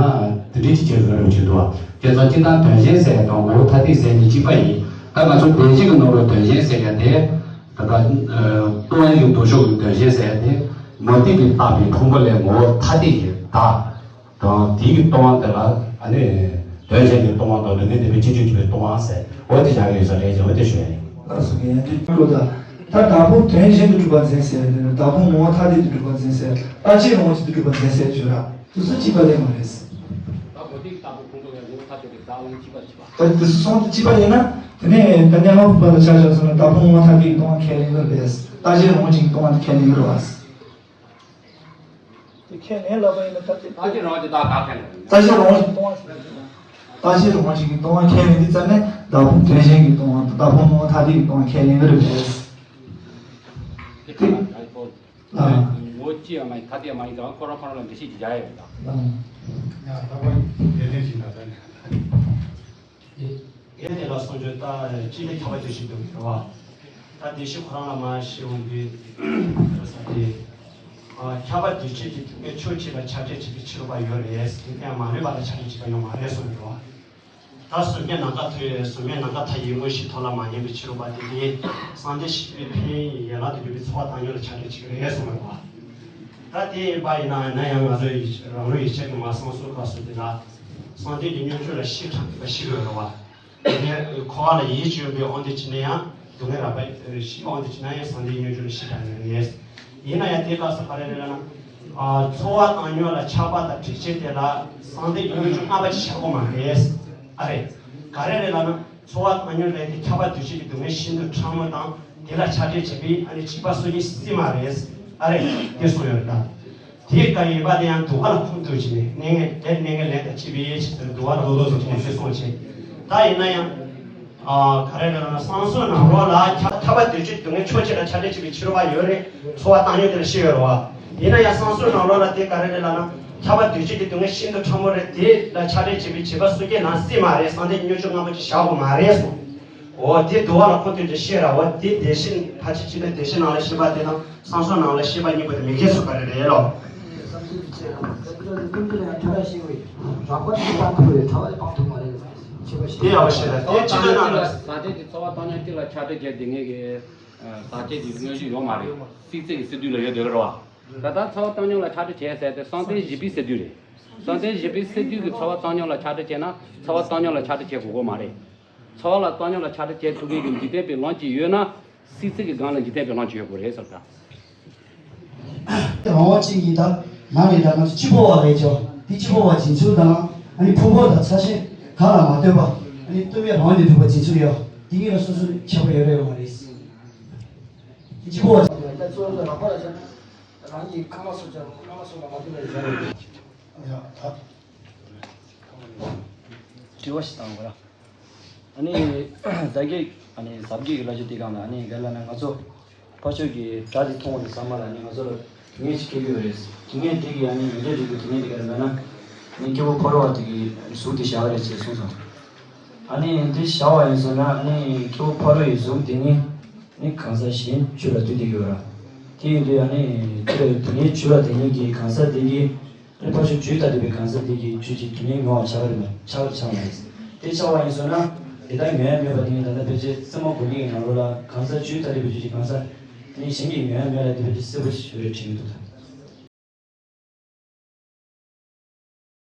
དེ་འདྲའི་ཅིག་བྱེད་དགོས་རེད་བྱེད་འདུག་བ། དེ་ཚོ་སྤྱིར་བཏང་དོན་གཞན་ཟེར་ཡ་དང་ངོ་བོ་ཐ་དད་ཟེར་གཉིས་གཅིག་པ་ཡིན། ད་ང་ཚོ་བདེན་བཞི་གི་ནང་ལ་དོན་གཞན་ཟེར་ཡ་དེ་ད་ལྟ་སྟོང་ཉིད་ཀྱི་མདོ་ཕྱོགས་ཀྱི་དོན་གཞན་ཟེར་ཡ་དེ་མུ་སྟེགས་ཀྱིས་བཏགས་པའི་ཕུང་པོ་ལས་ངོ་བོ་ཐ་དད་ཀྱི་བདག་དང་དེའི་གི་སྟོང་པ་དེ་ལ་ཨ་ནི་དོན་གཞན་གྱི་སྟོང་པ་དང་སྡུག་བསྔལ་བདེན་པའི་སྤྱི་ཆོས་གཅིག་པའི་སྟོང་པ་ཟེར་འོ་དེ་བཞག་གི་ཡོད་ས་རེད་ཅེས་འོ་དེ་ཞུ་ཡ་ཡིན། ལགས་སོ། ངས་འདི་བཀོད་ད། ད་བདག་ཕུང་དོན་གཞན་དུ་གྲུབ་པར་འཛིན་ཟེར་ཡ་དེ་ནི་བདག་ཕུང་ངོ་བོ་ཐ་དད་དུ་གྲུབ་པར་འཛིན་ཟེར་རྟག་གཅིག་རང་དབང་གཅིག་ཏུ་གྲུབ་པར་འཛིན་ཟེར་བརྗོད་ར་དེ་ཚོ་གཅིག་པ་ལས་མ་རེད། ད་མུ་སྟེགས་ཀྱིས་བཏགས་པའི་ཕུང་པོ་ལས་ངོ་བོ་ཐ་དད་ཀྱི་བདག་དབང་གཅིག་པ་གཅིག་པ། ད་དེ་ཚོ་སོང་དུ་གཅིག་པ་ཡིན་ན་དེ་ནས་ད་གནས་ལུགས་ཕུང་པོ་ལ་ཆ་བཞག་སོང་ན་བདག་ཕུང་ངོ་བོ་ཐ་དད་ཀྱི་སྟོང་པ་ཁས་ལེན་གྱི་རེད། རྟག་གཅིག་རང་དབང་གཅིག་གི་སྟོང་པ་ཁས་ལེན་གྱི་རེད་བ། དེ་ཁས་ལེན་ལབ་པ་ཡིན་ན་ད་དེ་རྟག་གཅིག་རང་དབང་གཅིག་བདག་ག་ཁས་ལེན་རེད། རྟག་གཅིག་རང་དབང་གཅིག་སྟོང་པ་ཞིག་རེད། རྟག་གཅིག་རང་དབང་གཅིག་གི་སྟོང་པ་ཁས་ལེན་དུས་ཙམ་ནས་བདག་ཕུང་དོན་གཞན་གྱི་སྟོང་པ་བདག་ཕུང་ངོ་བོ་ཐ་དད་ཀྱི་སྟོང་པ་ཁས་ལེན་གྱི་རེད་པས། དེ་ཁས་ལེན་ད་ཁོ་ལ་ངོ་བོ་གཅིག་ཡང་མ་ཡིན་ཐ་དད་ཡང་མ་ཡིན་ཙང་ཁོ་རང་ཁོ་རང་ལ་འགྲེལ་བཤད་ཅིག་རྒྱག་ཡ་ཡོད་ད། ཡ་ལྷག་པར་དེ་ལྟར་ཞིག་ན་ད་ནི། ངས་དེ་ལ་གསུང་ཆོས་ལྟ་ཅི་ལས་ཁྱབ་པ་དུས་ཤིག་འདུག་རེད་བ། ད་དེ་ཤི་ཁོ་རང་ལ་མ་ཤི་འོང་དུས་ས་དེ། ཁྱབ་པ་དུས་ཆད་ཀྱི་དུས་ངས་ཆོས་བྱེད་པ་ཆ་འདྲེན་བྱེད་པའི་ཕྱིར་རོ་པ་ཡོད་རེད། དེ་ཀྱང་མ་ལུས་པ་ལ་ཆ་འདྲེན་བྱེད་པ་ཡོད་མ་རེད་གསུངས་ཡོད་རེད་བ། ད་གཟུགས་ངན་ནམ་མཁའ་མཐོ་ཡི་གཟུགས་ངན་ནམ་མཁའ་མཐའ་ཡི་དངོས་གཞི་ཐོག་ལ་མ་ཉན་པའི་ཕྱིར་རོ་པ་དེ་དེ་གསང་བདེ་ཤེས་པའི་ཕན་ཡོན་ཡན་ལག་ཏུ་གྱུར་པའི་ཚོར་བ་བཏང་སྙོམས་ལ་ཆ་འདྲེན་བྱེད་ཀྱི་རེད་གསུངས་ཡོད་རེད་བ། ད་དེ་ཡིན་པ་ཡིན་ན་ཡིན་ན་ཡང་ང་ཚོ་ཡིད་རང་ལུས་ཡིད་ཆེས་ཀྱི་མ་སོང་སུ་ག་སུ་དེ་ལ་གསང་བདེ་གི་སྙོམས་འཇུག་ལ་ཤི་དྲགས་པ་ཤི་དགོས་རེད་བ། དེ་ནས་འཁོར་བ་ལ་ཡིད་ཆེས་པའི་དབང་དུ་བྱས་ན་ཡང་སྡུག་བསྔལ་རགས་པ་ཤི་དབང་དུ་བྱས་ན་ཡང་སངས་རྒྱས་སྙོམས་འཇུག་ལ་ཤི་དྲགས་ཡོད་རེད། ཡིན་ན་ཡང་དེ་སྐབས་སུ་ག་རེ་རེད་ལབ་ན། ཚོར་བ་བཏང་སྙོམས་ལ་ཆགས་པ་དང་དྲན་ཤེས་དེ་ལ་སངས་རྒྱས་སྙོམས་འཇུག་ལྔ་པ་ཅིག་བཞག་གི་མ་རེད། ཨ་རེད། ག་རེ་རེད་ལབ་ན་ཚོར་བ་བཏང་སྙོམས་ལས་དེ་ཁྱབ་པ་འདུ་བྱེད་ཀྱི་སྡུག་བསྔལ་ཤིན་ཏུ་ཕྲ་མོ་དང་དེ་ལ་ཆགས་བྲལ་བྱེད་པའི་ཨ་ནི་བྱིས་པ་སོ་སྐྱེ་སྲིད་མ་རེད། ཨ་རེད། དེ་གསུངས་ཡོད་རེད་ད། དེའི་བཀའ་ཡིན་པ་དེ་ཡང་དུ་བ་ལ་ཁུངས་གཏུགས་བྱས་ནས་གནས་ངན་དེར་གནས་ངན་ལས་དང་བཅས་པའི་ཡེ་ཤེས་དང་དུ་བ་ལ་ལོ་ལོ་ཟེར་གྱི་ནས་གསུངས་བྱས། ད་ཡིན་ན་ཡང་། ག་རེ་ལབ་ན་བསང་གསོལ་ནང་ལོགས་ལ་ཁྱབ་ཁྱབ་པ་འདུ་བྱེད་སྡུག་བསྔལ་ཕྱོགས་གཅིག་ལ་ཆགས་བྲལ་བྱེད་པའི་ཕྱིར་བ་ཡོད་རེད། ཚོར་བ་བཏང་སྙོམས་དེ་ལ་ཤི་ཡོད་རེད་བ། ཡིན་ན་ཡང་བསང་གསོལ་ནང་ལོགས་ལ་དེ་ག་རེ་རེད་ལབ་ན་ཁྱབ་པ་འདུ་བྱེད་ཀྱི་སྡུག་བསྔལ་ཤིན་ཏུ་ཕྲ་མོ་རེད་དེ་ལ་ཆགས་བྲལ་བྱེད་པའི་བྱིས་པ་སོ་སྐྱེ་ནང་སྲིད་མ་རེད། སངས་རྒྱས་སྙོམས་འཇུག་ལྔ་པོ་ཅིག་བཞག་དགོས་མ་རེད་གསུངས། འོ་དེ་དུ་བ་ལ་ཁུངས་གཏུགས་ཏེ་ཤེས་ར་བ་དེ་བདེན་བཞི་ཕལ་ཆེར་སྤྱི་དོན་བདེན་བཞི་ནང་ལ་བཤད་པ་དེ་དང་བསང་གསོལ་ནང་ལ་བཤད་པ་གཉིས་པོ་དེ་མི་འགལ་ཚུལ་ག་རེ་རེད་ལོ། བསམ་ཚུལ་དེ་བྱས་ར་བ་ཀུན་སློང་ལ་ཡང་ཐོས་ར་ཤེས་བས་རགས་པ་དེ་སྤང་ཐུབ་རེད་ཕྲ་བ་དེ་སྤང་ཐུབ་མ་རེད་ཟེར་བཤད་པ་ཤེས་དེ་ཡག་པོ་བཤད་ད་དེ་སྤྱི་དོན་ནང་ལ། ཟག་བཅས་ཀྱི་ཚོར་བ་བཏང་སྙོམས་གཅིག་ལ་ཆགས་བྲལ་བྱས་དེ་ངེད་ཀྱི་ཟག་བཅས་ཀྱི་དངོས་གཞི་ཡོད་མ་རེད། སྲིད་རྩེ་གི་སྲིད་དུས་ལ་ཡོད་དེ་རེད་བ། ད་ལྟ་ཚོར་བ་བཏང་སྙོམས་ལ་ཆགས་བྲལ་བྱས་ཟེར་ཏེ་བསམ་གཏན་བཞི་པའི་སྲིད་དུས་རེད། བསམ་གཏན་བཞི་པའི་སྲིད་དུས་ཀྱི་ཚོར་བ་བཏང་སྙོམས་ལ་ཆགས་བྲལ་བྱས་ན་ཚོར་བ་བཏང་སྙོམས་ལ་ཆགས་བྲལ་བྱེད་དགོས་ཀྱི་མ་རེད། ཚོར་བ་ལ་བཏང་སྙོམས་ལ་ཆགས་བྲལ་བྱེད་ཐུབ་མཁན་གྱི་འཇིག་རྟེན་པའི་ལམ་གཅིག་ཡོད་ན་སྲིད་རྩེ་གི་སྒང་ལ་འཇིག་རྟེན་པའི་ལམ་གཅིག་ཡོད་དགོས་རེད་ཟེར་ད། རང་དབང་ཅན་ཡིན་ད་མ་རེད་ད་ང་ཚོ་སྤྱི་པོ་བ་རེད་ཅོ། འདི་སྤྱི་པོ་བ་འཛིན་ཚུལ་དང་ཨ་ནི་ཕུང་པོ་དང་ཚ་ཤེས་གང་ལ་མ་ལྟོས་པ་ཨ་ནི་ལྟོས་མེད་རང་དབང་དུ་འདུག་པ་འཛིན་ཚུལ་ཡོད། འདི་གཉིས་ལ་སོ་སོ་ཁྱད་པར་ཡོད་རེད་ཡོད་མ་རེད། འདི་སྤྱི་པོ་བ། ད་གཙོ་བོ་རང་པ་ལ་བྱ་རང་གི་ཁ་ལག་སོགས་ཀྱང་ཁ་ལག་སོགས་ལ་མ་ལྟོས་པ་ཡོད་རེད། ཡ་ད། དྲི་བ་ཞིག་བཏང་དགོས་ར། ཨ་ནི་ད་གི་ཨ་ནི་ཟབ་རྒྱས་ཀྱི་བླ་བརྒྱུད་དེ་སྒང་ལ་ཨ་ནི་ག་ལ་ན་ང་ཚོ་ཕར་ཕྱོགས་ཀྱི་སྒྲ་དེ་མཐོང་བ་དང་ཚང་མ་ལ་ཨ་ནི་ང་ཚོ་ལ་དེ་ངེས་ཤིག་སྐྱེ་གི་ཡོད་རེད། དེ་ངེས་དེ་གི་ཨ་ནི་ཡོན་ཏན་རིག་པའི་དེ་ངེས་དེ་ག་ལ་ན་ཨ་ནི་སྐྱེ་བོ་ཕ་རོལ་བ་དེ་གི་གཟུགས་དེ་བྱ་བ་རེད་ཅེས་གསུངས་སོང་། ཨ་ནི་དེ་བྱ་བ་ཡིན་སོང་ན་ཨ་ནི་སྐྱེ་བོ་ཕ་རོལ་ཡི་གཟུགས་དེ་ངེས་ཨ་ནི་གང་ཟག་གཞན་བཅུ་ལ་ལྟོས་དེ་ཡོད་ར། དེ་ཡིན་དུས་ཨ་ནི་དེ་ལ་དེ་ངེས་བཅུ་ལ་དེ་ངེས་ཀྱི་གང་ཟག་དེ་གི་ཨ་ནི་ཕར་ཕྱོགས་བཅུའི་ཐ་དད་པའི་གང་ཟག་དེ་གི་རྒྱུད་ཀྱི་དོན་ཉིད་ངོ་བ་ཆགས་པ་རེད་མ་ཆགས་པ་ཆགས་མ་རེད། དེ་ཆགས་པ་ཡིན་སོང་ན་དེ་ལྟར་ངོས་མེད་པ་དེ་ངས་ད་ལྟ་ཕལ་ཆེར་རྩེ་མོ་གོ་ལི་ཡི་ནང་ལོགས་ལ་གང་ཟག་བཅུའི་ཐ་དད་པའི་རྒྱུད་ཀྱི་གང་ཟག་དེ་ནི་གཞན་གྱི་ངོས་མེད་ལ་དེ་ཕལ་ཆེར་གསལ་པོ་ཞིག་རེད་དྲན་གྱི་འདུག་ད།